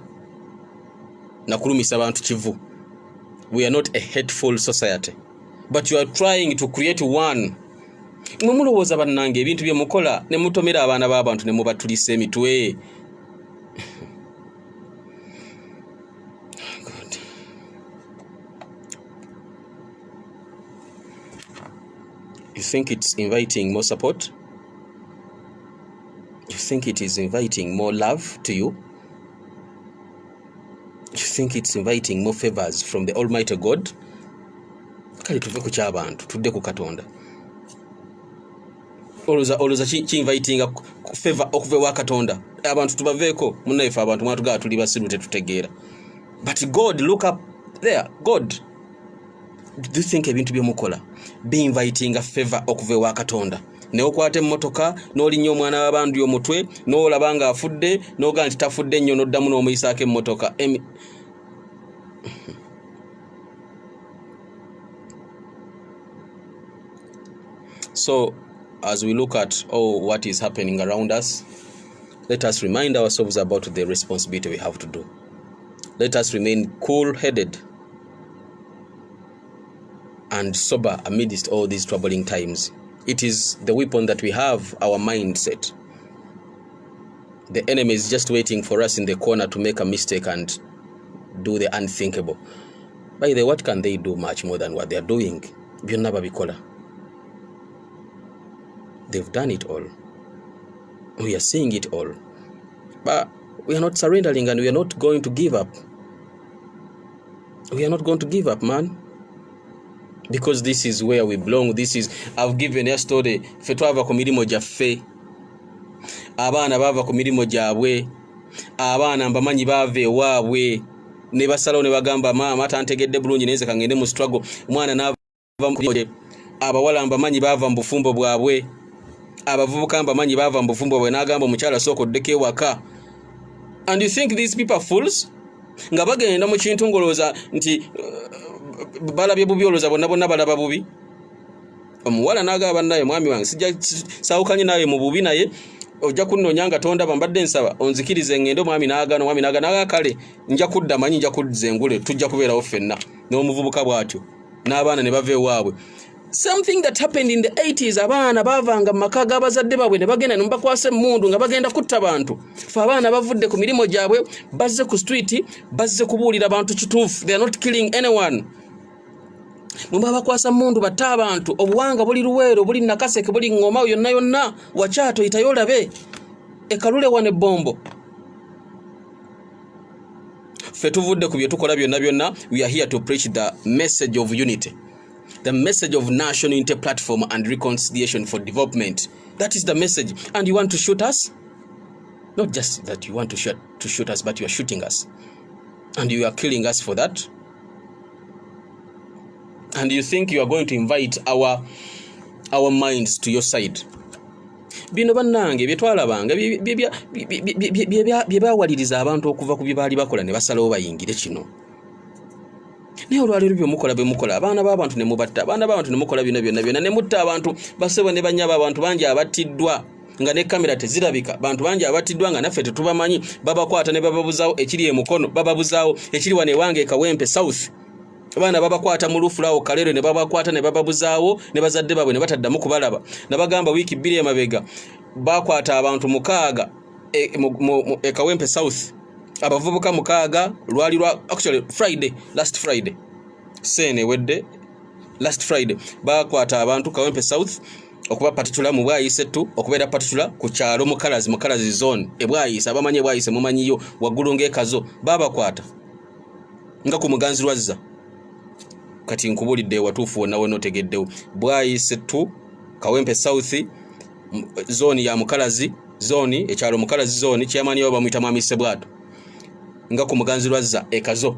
nakulumisa bantu kivu. We are not a hateful society, but you are trying to create one. Mwe mulowooza bannange ebintu bye mukola ne mutomera abaana b'abantu ne mubatulisa emitwe. God. You think it's inviting more support? You think it is inviting more love to you? You think it's inviting more favors from the Almighty God? Kale tuve ku ky'abantu, tudde ku Katonda. Olowooza kinvitinga favor okuva ewa Katonda? Abantu tubaveeko munnaife. Abantu mwatugaba tuli basiru, tetutegeera, but God, look up there. God, do you think ebintu byemukola biinvitinga favor okuva ewa Katonda? Neokwata emmotoka n'olinnya omwana w'abandi omutwe, n'olaba ng'afudde, n'ogaa nti tafudde nnyo, n'oddamu n'omuyisaako emmotoka. So as we look at all what is happening around us, let us remind ourselves about the responsibility we have to do. Let us remain cool headed and sober amidst all these troubling times. It is the weapon that we have, our mindset. The enemy is just waiting for us in the corner to make a mistake and do the unthinkable. By the way, what can they do much more than what they are doing? Byonna babikola. They've done it all. We are seeing it all. But we are not surrendering and we are not going to give up. We are not going to give up, man. Because this is where we belong. This is, I've given a story. Ffe twava ku mirimu gyaffe. Abaana baava ku mirimu gyabwe. Abaana mbamanyi baava ewaabwe. Ne basalawo ne bagamba, maama tantegedde bulungi, naye nze kangende mu struggle. Omwana n'ava mu mirimu gye. Abawala mbamanyi baava mu bufumbo bwabwe. Abavubuka mbamanyi baava mu bufumbo bwabwe, n'agamba omukyala, sooka oddeko ewaka. And you think these people are fools? Nga bagenda mu kintu ng'olowooza nti balabye bubi, olowooza bonna bonna balaba bubi. Omuwala n'agamba, bannaye mwami wange, sijja saawukanye naawe mu bubi, naye ojja kunnoonya nga tondaba, mbadde nsaba onzikirize ngende. Omwami n'agaana, omwami n'agaana, n'agaana, kale nja kudda, manyi nja kudda engule, tujja kubeerawo ffenna. N'omuvubuka bw'atyo, n'abaana ne bava ewaabwe. Something that happened in the 80s, abaana baavanga mu maka g'abazadde baabwe ne bagenda ne mubakwasa emmundu nga bagenda kutta bantu. Fe abaana bavudde ku mirimu gyabwe, bazze ku street, bazze kubuulira bantu kituufu. They are not killing anyone. Mwe babakwasa mundu batte abantu. Obuwanga buli Luweero, buli Nakaseke, buli Ngoma, yonna yonna, Wakyato, yitayo olabe ekalule wano ebbombo. Ffe tuvudde ku bye tukola byonna byonna. We are here to preach the message of unity. The message of National Unity Platform and reconciliation for development. That is the message. And you want to shoot us? Not just that you want to shoot us, but you are shooting us. And you are killing us for that. And you think you are going to invite our minds to your side. Bino bannange bye twalabanga bye bawaliriza abantu okuva ku bye baali bakola ne basalawo bayingire kino. Naye olwaleero byemukola byemukola, abaana b'abantu ne mubatta, abaana b'abantu ne mukola bino byonna byonna ne mutta abantu, basebo ne bannyabo. Abantu bangi abattiddwa nga ne kamera tezirabika, bantu bangi abattiddwa nga naffe tetubamanyi. Babakwata ne bababuzaawo. Ekiri emukono bababuzaawo, ekiri wano ewange e Kawempe South, abaana babakwata mu lufulawo Kalero ne babakwata ne bababuzaawo ne bazadde baabwe ne bataddamu kubalaba. Nabagamba wiiki 2 emabega bakwata abantu 6 e Kawempe South, abavubuka 6. Lwali lwa, actually, Friday, last Friday, seene ewedde, last Friday, bakwata abantu Kawempe South, okuba particular mu Bwayise tu, okubeera particular ku kyalo Mukalazi, Mukalazi Zone ebwayise. Abamanyi ebwayise mumanyiyo waggulu ng'ekazo, babakwata nga ku Muganzi Lwazza. Kati nkubulidde watuufu wonna wonna otegeddewo. Bwayise tu, Kawempe South, zone ya Mukalazi Zone, ekyalo Mukalazi Zone, kyamani bamuyita Mwami Sebwato, nga ku Muganzi Lwazza ekazo,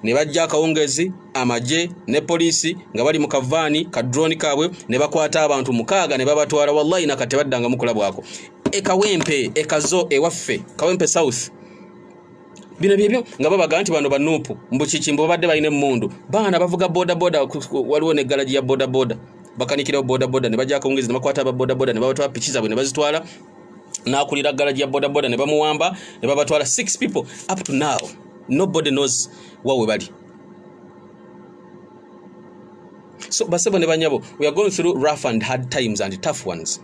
ne bajja akawungezi, amagye ne poliisi nga bali mu kavaani ka drone kaabwe, ne bakwata abantu 6 ne babatwala. Wallahi nakati tebaddangamu kulabwako. Ekawempe ekazo ewaffe Kawempe South. Bino byebyo nga babaga nti bano banuupu, mbukiki, mbu babadde balina emmundu. Baana bavuga bodaboda, waliwo ne galagi ya bodaboda, bakanikirawo bodaboda, ne bajja akawungezi ne bakwata aba bodaboda ne babatwala, piki zaabwe ne bazitwala, n'akulira galagi ya bodaboda ne bamuwamba ne babatwala. Six people, up to now nobody knows wa we bali. So basebo ne banyabo, we are going through rough and hard times and tough ones.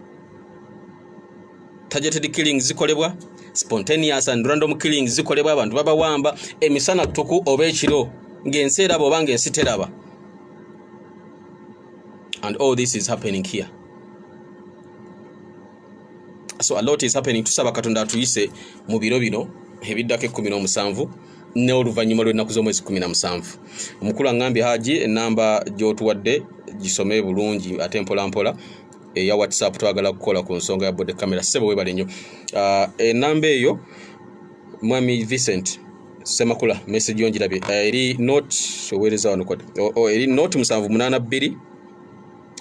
Targeted killings zikolebwa, spontaneous and random killings zikolebwa. Abantu babawamba emisana ttuku oba ekiro ng'ensi eraba oba ng'ensi teraba, and all this is happening here. So a lot is happening. Tusaba Katonda atuyise mu biro bino ebiddako 17 n'oluvannyuma lw'ennaku z'omwezi 17. Omukulu aŋŋambye, "Haji, enamba gy'otuwadde gisome bulungi ate mpolampola eya WhatsApp, twagala kukola ku nsonga ya body camera." Ssebo, webale nnyo. Enamba eyo, Mwami Vincent Semakula, message yo ngirabye. Eri nought, oweereza wano eri nought 782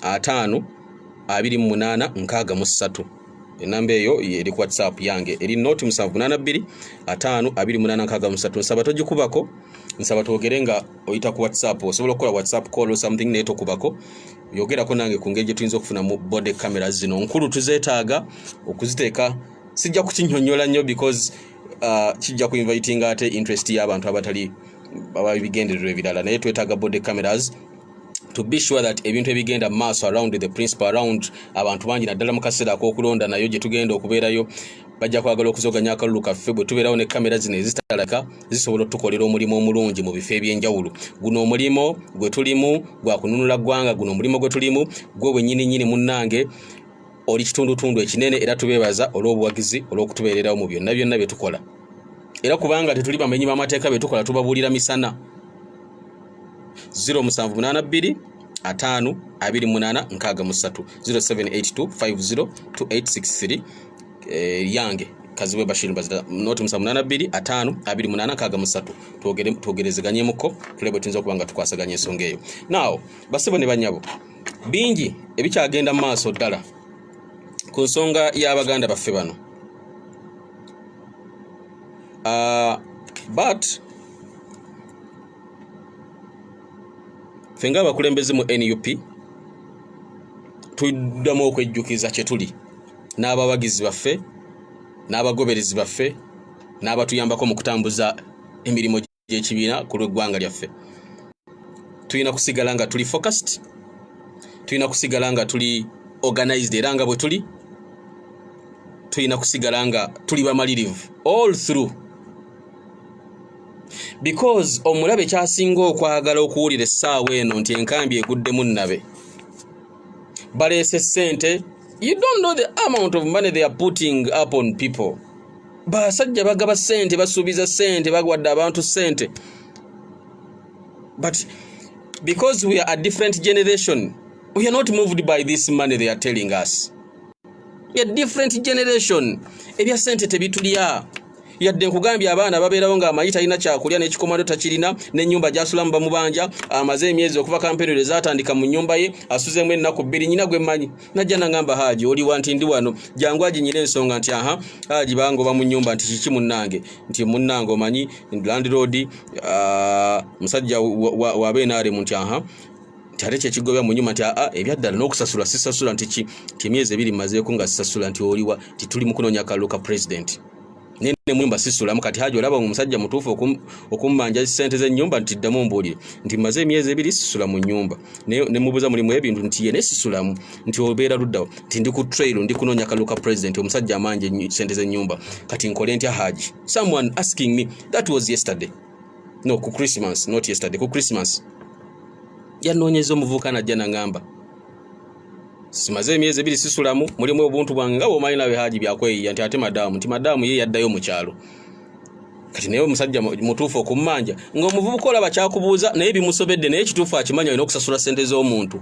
50 28 63. Enamba eyo eri ku WhatsApp yange, eri nought 782 50 28 63. Nsaba togikubako, nsaba twogere nga oyita ku WhatsApp. Osobola okukola WhatsApp call or something, naye tokubako. Yogerako nange ku ngeri gye tuyinza okufunamu body camera zino nkulu, tuzeetaaga okuziteeka. Sijja kukinyonyola nnyo because kijja ku invitinga ate interest y'abantu abatali ababigendererwa ebirala, naye twetaaga body cameras to be sure that ebintu ebigenda mu maaso around the principal, around abantu bangi, naddala mu kaseera ak'okulonda nayo gye tugenda okubeerayo, bajja kwagala okuzoganya akalulu kaffe. Bwe tubeerawo ne kamera zino ezitalaka, zisobola otukolera omulimu omulungi mu bifo ebyenjawulo. Guno omulimu gwe tulimu gwa kununula ggwanga. Guno omulimu gwe tulimu gwe bwennyini nnyini. Munnange, oli kitundutundu ekinene, era tubeebaza olw'obuwagizi, olw'okutubeererawo mu byonna byonna bye tukola. Era kubanga tetuli bamenyi b'amateeka, bye tukola tubabuulira misana. 0782 5 28 63, 0782 50 2863. Yange Kazibwe Bashir Mbazira, nought 782 5 28 63. Twogere, twogerezeganyemukko, tulabe bwe tuyinza okuba nga tukwasaganya ensonga eyo. Now, basebo ne banyabo, bingi ebikyagenda mu maaso ddala ku nsonga y'abaganda baffe bano. But ffe ng'abakulembeze mu NUP tuddamu okwejjukiza kye tuli n'abawagizi baffe n'abagoberezi baffe n'abatuyambako mu kutambuza emirimu gy'ekibiina ku lw'eggwanga lyaffe. Tulina kusigala nga tuli focused, tulina kusigala nga tuli organized, era nga bwe tuli, tulina kusigala nga tuli bamalirivu all through, because omulabe kyasinga okwagala okuwulira essaawa eno nti enkambi eguddemu nnabe, baleese ssente. You don't know the amount of money they are putting up on people. Basajja bagaba ssente, basuubiza ssente, bagwadde abantu ssente, but Because we are a different generation, we are not moved by this money they are telling us. A different generation. Ebya sente tebitulya. Yadde nkugambye abaana babeerawo ng'amanyi talina kyakulya, n'ekikomando takirina, n'ennyumba gy'asulamu bamubanja. Amaze emyezi okuva kampeni lwe zaatandika mu nnyumba ye, asuzeemu ennaku 2. Nyina gwe mmanyi najja nangamba, "Haaji, oliwa?" Nti, "Ndi wano, jangu." "Haji, nyina ensonga." Nti, "Aha, Haji, bangoba mu nnyumba." Nti, "Kiki munnange?" Nti, "Munnange, omanyi landlord musajja wa BNRM." Nti, "Aha." Nti, "Ate kyekigobya mu nyumba?" Nti, "Aa, ebyaddala n'okusasula sisasula." Nti, "Ki?" Nti, "Emyezi 2 mmazeeko nga sisasula." Nti, "Oliwa?" Nti, "Tuli mu kunoonya kalulu ka president, naye ne munyumba sisulamu. Kati Haji, olaba omusajja mutuufu okummanja sente z'ennyumba?" Nti, "Ddamu mbuulire." Nti, "Mmaze emyezi 2 sisula mu nnyumba." Ne mubuuza, "Mulimu ebintu?" Nti, "Ye, naye sisulamu." Nti, "Obeera luddawo?" Nti, "Ndi ku trail, ndi kunoonya kalulu ka president, omusajja amanja sente z'ennyumba. Kati nkole ntya, Haji?" Someone asking me, that was yesterday, no, ku Christmas, not yesterday, ku Christmas. Yanoonyeza omuvubuka najja naŋŋamba, "Simaze emyezi 2 sisulamu, mulimu obuntu bwange nga bwomanyi nawe Haji, byakweyiya." Nti, "Ate madaamu?" Nti, "Madaamu ye yaddayo mu kyalo. Kati naye omusajja mutuufu okummanja?" Ng'omuvubuka olaba kyakubuuza naye bimusobedde, naye ekituufu akimanyi alina okusasula sente z'omuntu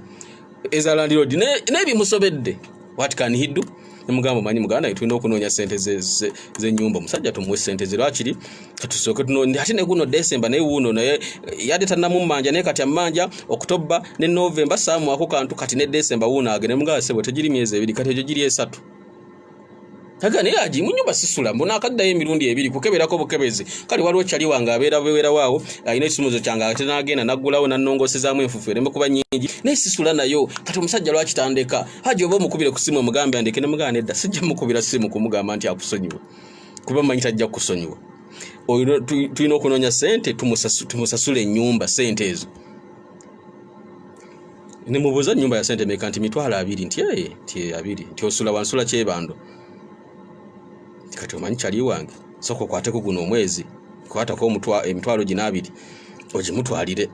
eza landlord, naye bimusobedde. What can he do? Nemugamba, "Omanyi muganda, tulina okunoonya sente z'ennyumba, omusajja tumuwe sente ze. Lwakiri katusooke tunoonye." Ate ne guno December naye wuuno, naye yadde tannamummanja, naye kati ammanja October ne November, saamuwako kantu. Kati ne December wuuno agende. Mugamba, "Sebo, tegiri myezi 2, kati egyo giri 3." Aga, "Naye agi mu nyumba sisula, mbona akaddayo emirundi 2 kukeberako bukebezi. Kale waliwo kyali wange abeera beweerawo awo, alina ekisumuzo kyange, ate n'agenda naggulawo nannongoosezaamu enfuufu ereme kuba nnyingi, naye sisula nayo. Kati omusajja lwaki tandeka? Haji, oba omukubire ku simu omugambe andeke." Nemugamba, "Nedda, sijja mukubira simu kumugamba nti akusonyiwe, kuba manyi tajja kukusonyiwa. Tulina okunoonya sente tumusasule ennyumba sente ezo." Nemubuuza, "Nyumba ya sente meka?" Nti, "20,000." Nti, "Ee." Nti, "20." Nti, "Osula wansula Kyebando." Kati omanyi kyali wange, sooka okwateko guno omwezi, kwatako emitwalo gino 20 ogimutwalire.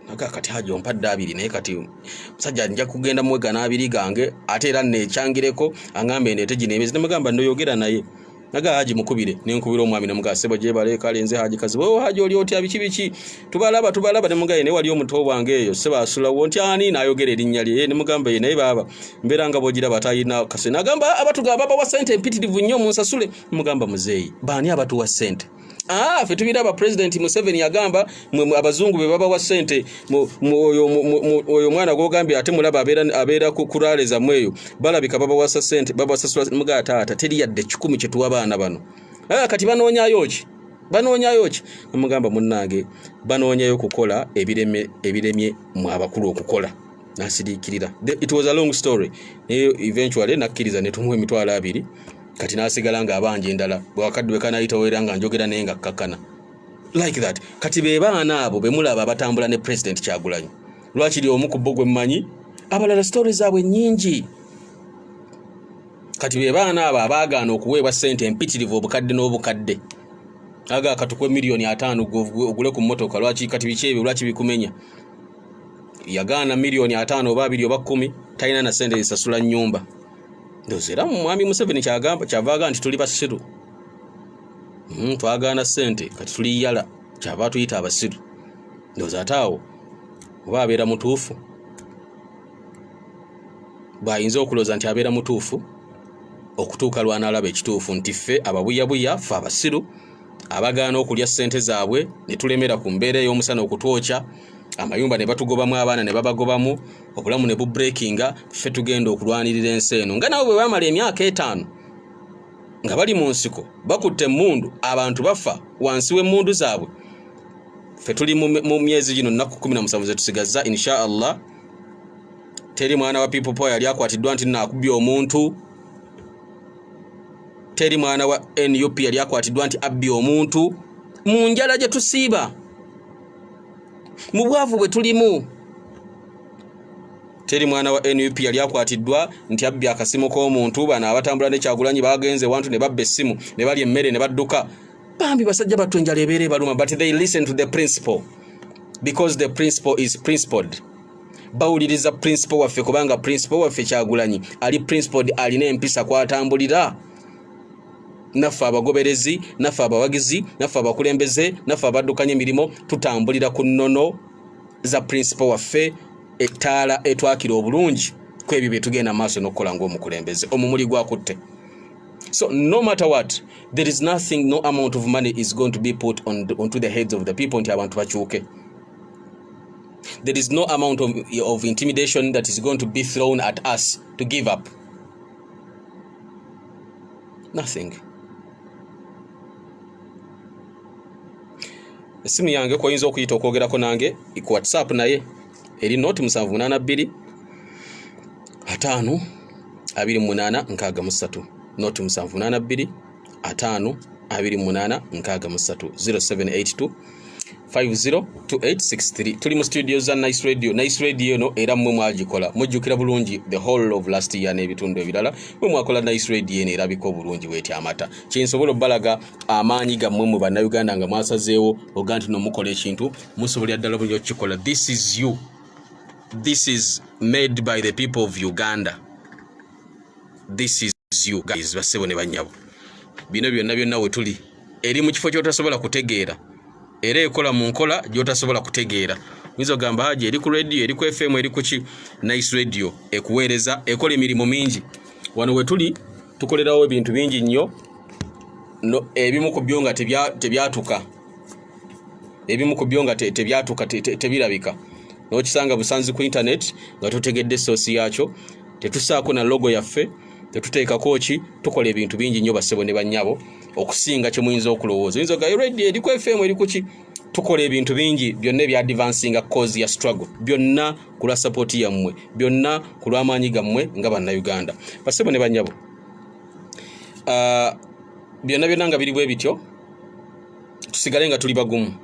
Naga, "Kati Haji, ompadde 20, naye kati musajja nja kugenda muwega n'abiri gange, ate era nekyangireko aŋambe ndeete gino emyezi." Nemugamba, "Noyogera naye." Naga, "Haji, mukubire." Nenkubira omwami, nemugaa, "Sebo, gyebale. Kale nze Haji Kazibu." "Oh, Haji, oli otya? Biki biki? Tubalaba, tubalaba." Nemugaye, "Naye wali omuto wange eyo, sebo, asulawo." Nti, "Ani?" Nayogera erinnya lye. Nemugamba, "Ye, naye baaba mbeera nga bwogiraba talina kase." Nagamba, "Abatugamba babawa sente empitirivu nnyo, munsasule." Mugamba, "Muzeeyi, baani abatuwa sente?" Ah, ffe tubiraba. President Museveni yagamba mwe abazungu be babawa sente. Oyo omwana gwogambye ate mulaba abeera ku rally zammwe eyo, balabika babawasa sente, babasasula. Mugaa, "Taata, teri yadde 100 kyetuwa baana bano." Ah, kati banoonyayo ki? Banoonyayo ki? Namugamba, "Munnange, banoonyayo kukola ebiremye mwe abakulu okukola." Nasiriikirira. It was a long story, naye eventually nakkiriza ne tumuwa 20,000. Kati n'asigala ng'abanja endala. Bwakadde bwe era nga njogera naye nga kkakkana like that. Kati be baana abo be mulaba abatambula ne President Kyagulanyi. Lwakiri omu ku bo gwe mmanyi, abalala story zaabwe nnyingi. Kati be baana abo abaagaana okuweebwa ssente empitirivu, obukadde n'obukadde. Aga, "Katukwe miliyoni 50 ogule ku mmotoka." Lwaki? Kati biki ebyo? Lwaki bikumenya? Yagaana miliyoni 50 oba 20 oba 10, talina na ssente zisasula nnyumba. Ndowooza era mwami Museveni kyagamba kyava agamba nti tuli basiru. Twagaana ssente, kati tuli yala, kyava atuyita abasiru. Ndowooza ate awo oba abeera mutuufu, bw'ayinza okulowooza nti abeera mutuufu okutuuka lwanaalaba ekituufu nti ffe ababuyabuya, ffe abasiru abagaana okulya ssente zaabwe, ne tulemera ku mbeera ey'omusana okutwokya amayumba, ne batugobamu abaana, ne babagobamu, obulamu ne bubreakinga. Ffe tugenda okulwanirira ensi eno nga nabo bwe bamala emyaka 5 nga bali mu nsiko bakutte emmundu, abantu bafa wansi w'emmundu zaabwe. Ffe tuli mu myezi gino nnaku 17 zetusigazza, insha Allah. Teri mwana wa People Power yali akwatiddwa nti naakubye omuntu. Teri mwana wa NUP yali akwatiddwa nti abbye omuntu. Mu njala gye tusiiba, mu bwavu bwe tulimu, teri mwana wa NUP yali akwatiddwa nti abbye akasimu k'omuntu. Bano abatambula ne Kyagulanyi bagenze wantu ne babba essimu ne balya emmere ne badduka. Bambi basajja battu, enjala ebeera ebaluma, but they listen to the principle because the principle is principled. Bawuliriza principal waffe kubanga principal waffe Kyagulanyi ali principled, alina empisa kwatambulira. Naffe abagoberezi, naffe abawagizi, naffe abakulembeze, naffe abaddukanya emirimu, tutambulira ku nnono za principal waffe, ettaala etwakira obulungi ku ebyo bye tugenda maaso n'okukola ng'omukulembeze. Omumuli gwakutte. So no matter what, there is nothing, no amount of money is going to be put onto the heads of the people nti abantu bakyuke. There is no amount of intimidation that is going to be thrown at us to give up. Nothing. Essimu yange kwoyinza okuyita okwogerako nange ku WhatsApp, naye eri noti 782 5 28 63, noti 782 5 28 63, 0782 502863. Tuli mu studio za Nice Radio. Nice Radio eno era mmwe mwagikola, mujjukira bulungi the whole of last year n'ebitundu ebirala mwe mwakola Nice Radio eno erabika obulungi bweti amata. Kyensobola obbalaga amaanyi gammwe mwe Bannayuganda nga mwasazeewo oga nti nomukola ekintu musobolera ddala bulungi okukikola. This is you, this is made by the people of Uganda, this is you guys, bassebo ne bannyabo. Bino byonna byonna we tuli eri mu kifo ky'otasobola kutegeera, era ekola mu nkola gy'otasobola kutegeera. Oyinza okugamba haji eri ku radio, eri ku FM, eri ku ki? Nice Radio ekuweereza, ekola emirimu mingi. Wano we tuli tukolerawo ebintu bingi nnyo, no, ebimu ku byo nga tebyatuka, ebimu ku byo nga tebyatuka, tebirabika, n'okisanga busanzi ku internet nga totegedde soosi yaakyo. Tetusaako na logo yaffe, tetuteekako ki, tukola ebintu bingi nnyo bassebo ne bannyabo okusinga kye muyinza okulowooza. Oyinza ogamba radio eri ku FM, eri ku ki? Tukola ebintu bingi byonna ebya advancinga cause ya struggle, byonna ku lwa support yammwe, byonna ku lw'amaanyi gammwe nga Bannayuganda, bassebo ne bannyabo. Byonna byonna nga biri bwe bityo, tusigale nga tuli bagumu,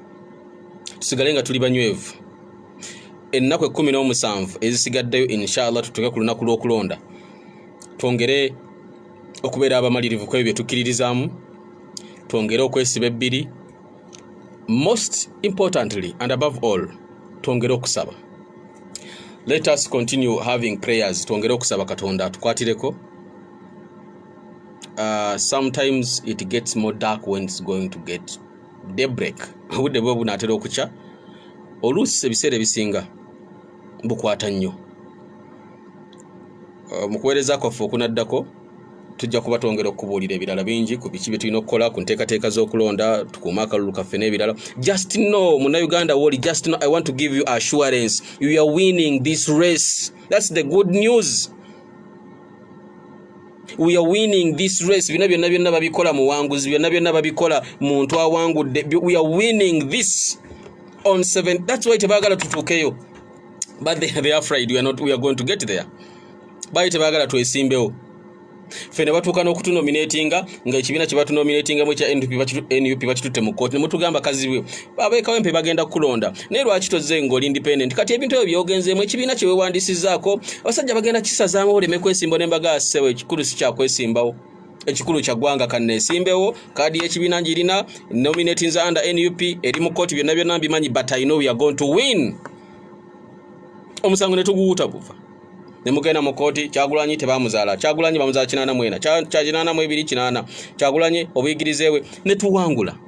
tusigale nga tuli banywevu. Ennaku 17 ezisigaddeyo, inshallah tutuuke ku lunaku lw'okulonda, twongere okubeera abamalirivu ku ebyo bye tukkiririzaamu, twongere okwesiba ebbiri, most importantly and above all twongere okusaba. Let us continue having prayers, twongere okusaba Katonda atukwatireko. Sometimes it gets more dark when it's going to get daybreak. Obudde bwe bunaatera okukya, oluusi ebiseera ebisinga bukwata nnyo. Mu kuweereza kwaffe okunaddako tujja kuba twongera okukubuulira ebirala bingi ku biki bye tulina okukola ku nteekateeka z'okulonda, tukuume akalulu kaffe n'ebirala. Just know, Munnayuganda woli, just know, I want to give you assurance, you are winning this race. That's the good news. We are winning this race. Bino byonna byonna babikola muwanguzi, byonna byonna babikola muntu awangudde. We are winning this on 7. That's why tebaagala tutuukeyo, but they are afraid we are not, we are going to get there. Baali tebaagala twesimbewo ffe ne batuuka n'okutunominatinga nga ekibiina kye batunominatingamu ekya NUP bakitutte mu kkooti, ne mutugamba kazibwe ab'e Kawempe bagenda kukulonda, naye lwaki tozze ng'oli independent? Kati ebintu ebyo byogenzeemu, ekibiina kye weewandisizzaako abasajja bagenda kisazaamu oleme kwesimba. Ne mbaga ssebo, ekikulu si kyakwesimbawo, ekikulu kya ggwanga. Kanneesimbewo, kaadi y'ekibiina ngirina, nominatinze under NUP, eri mu kkooti, byonna byonna mbimanyi, but I know we are going to win. Omusango ne tuguwuta buva ne mugenda mu kkooti. Kyagulanyi tebamuzaala, Kyagulanyi bamuzaala 84, 82, 80. Kyagulanyi obuyigirize bwe ne tuwangula.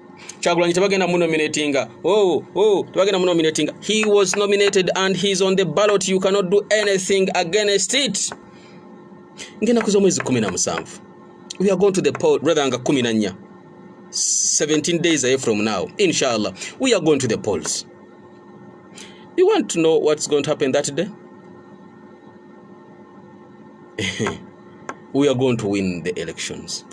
Kyagulanyi tebagenda munominatinga, oh, tebagenda munominatinga. He was nominated and he's on the ballot. You cannot do anything against it. Ngenda z'omwezi 17 we are going to the poll, rather nga 14, 17 days away from now, inshallah we are going to the polls. You want to know what's going to happen that day? We are going to win the elections.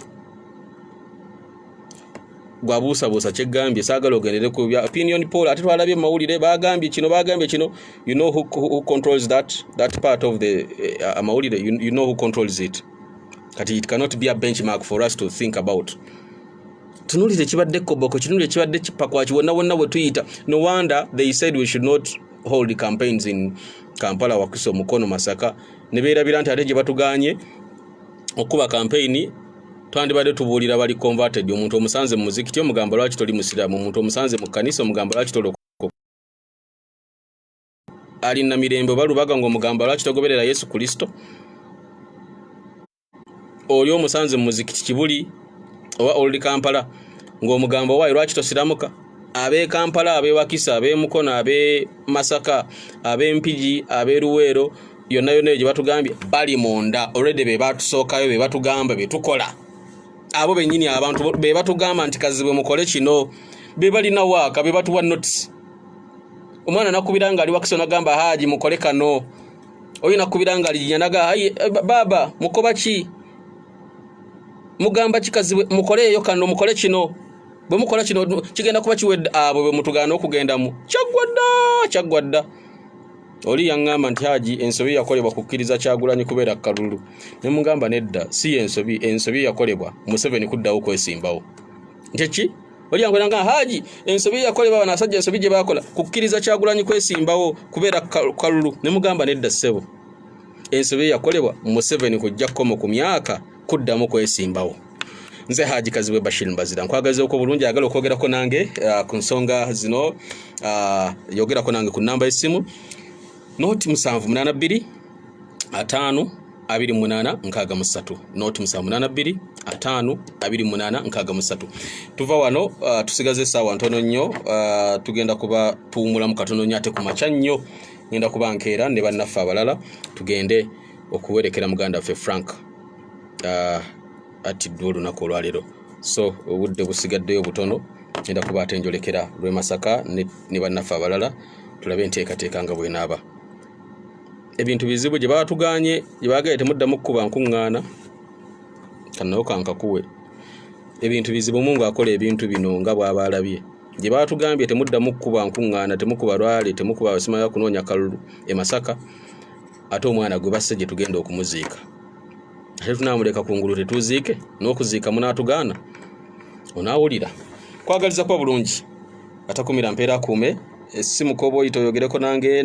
Gwabuusabuusa kyegambye, saagala ogendere ku bya opinion poll, ate twalabye mawulire bagambye kino, bagambye kino. You know who controls that part of the amawulire. You know who controls it. Kati it cannot be a benchmark for us to think about. Tunulire ekibadde koboko, kinulire ekibadde kipakwaki, wonna wonna bwe tuyita. No wonder they said we should not hold campaigns in Kampala, Wakiso, Mukono, Masaka, ne beerabira nti ate gye batuganye okuba campaign twandibadde tubuulira bali converted. Omuntu omusanze mu muzikiti omugamba lwaki toli musiraamu, omuntu omusanze mu kkanisa omugamba lwaki tolokoka, ali Namirembe oba Lubaga ng'omugamba lwaki togoberera Yesu Kristo, oli omusanze mu muzikiti Kibuli. Oba Old Kampala ng'omugamba, owaayi, lwaki tosiramuka? Ab'e Kampala, ab'e Wakiso, ab'e Mukono, ab'e Masaka, ab'e Mpigi, ab'e Luweero, yonna yonna eyo gye batugambye bali munda already. Be batusookayo, be batugamba be tukola. Abo bennyini abantu be batugamba nti, "Kazibwe, mukole kino." Be balina waaka, be batuwa notice. Omwana nakubira nga ali Wakiso, nagamba, "Haji, mukole kano." Oyo nakubira nga ali naga, "Baba, mukoba ki? Mugamba ki? Kazibwe, mukoleeyo kano, mukole kino. Bwe mukola kino kigenda kuba kiwedde." Abo bwe mutugaana okugendamu, kyaggwa dda, kyaggwa dda. Oli yaŋŋamba nti, "Haji, ensobi yakolebwa kukkiriza Kyagulanyi kubeera kalulu." Ne mugamba, "Nedda, si yensobi. Ensobi yakolebwa Museveni kuddawo kwesimbawo." Nti ki? Oli yankwera, "Haji, ensobi yakolebwa bano asajja, ensobi gye bakola kukkiriza Kyagulanyi kwesimbawo kubeera kalulu." Ne mugamba, "Nedda ssebo, ensobi yakolebwa Museveni kujja kkomo ku myaka kuddamu kwesimbawo." Nze Haji Kazibwe Bashir Mbazira, nkwagaliza bulungi. Ayagala okwogerako nange ku nsonga zino, yogerako nange ku namba y'essimu noti 782 5 28 63, noti 782 5 28 63. Tuva wano, tusigaze essaawa ntono nnyo. Tugenda kuba tuwumulamu katono nnyo, ate ku makya nnyo ngenda kuba nkeera ne bannaffe abalala, tugende okuwerekera muganda waffe Frank attiddwa olunaku olwaleero. So obudde busigaddeyo butono, ngenda kuba ate njolekera lw'e Masaka ne bannaffe abalala, tulabe enteekateeka nga bwenaaba. Ebintu bizibu. Gye batuganye, gye bagaye temuddamu kukuba nkuŋŋaana, kanayo kankakuwe. Ebintu bizibu. Mungu akola ebintu bino nga bw'aba alabye. Gye batugambye temuddamu kukuba nkuŋŋaana, temukuba lwale, temukuba simaya kunoonya kalulu e Masaka, ate omwana gwe basse gye tugenda okumuziika, ate tunaamuleka kungulu tetuziike? N'okuziika munaatugaana. Onaawulira kwagaliza kuba bulungi. Atakumira mpeera akuume. Essimu koba oyita oyogereko nange.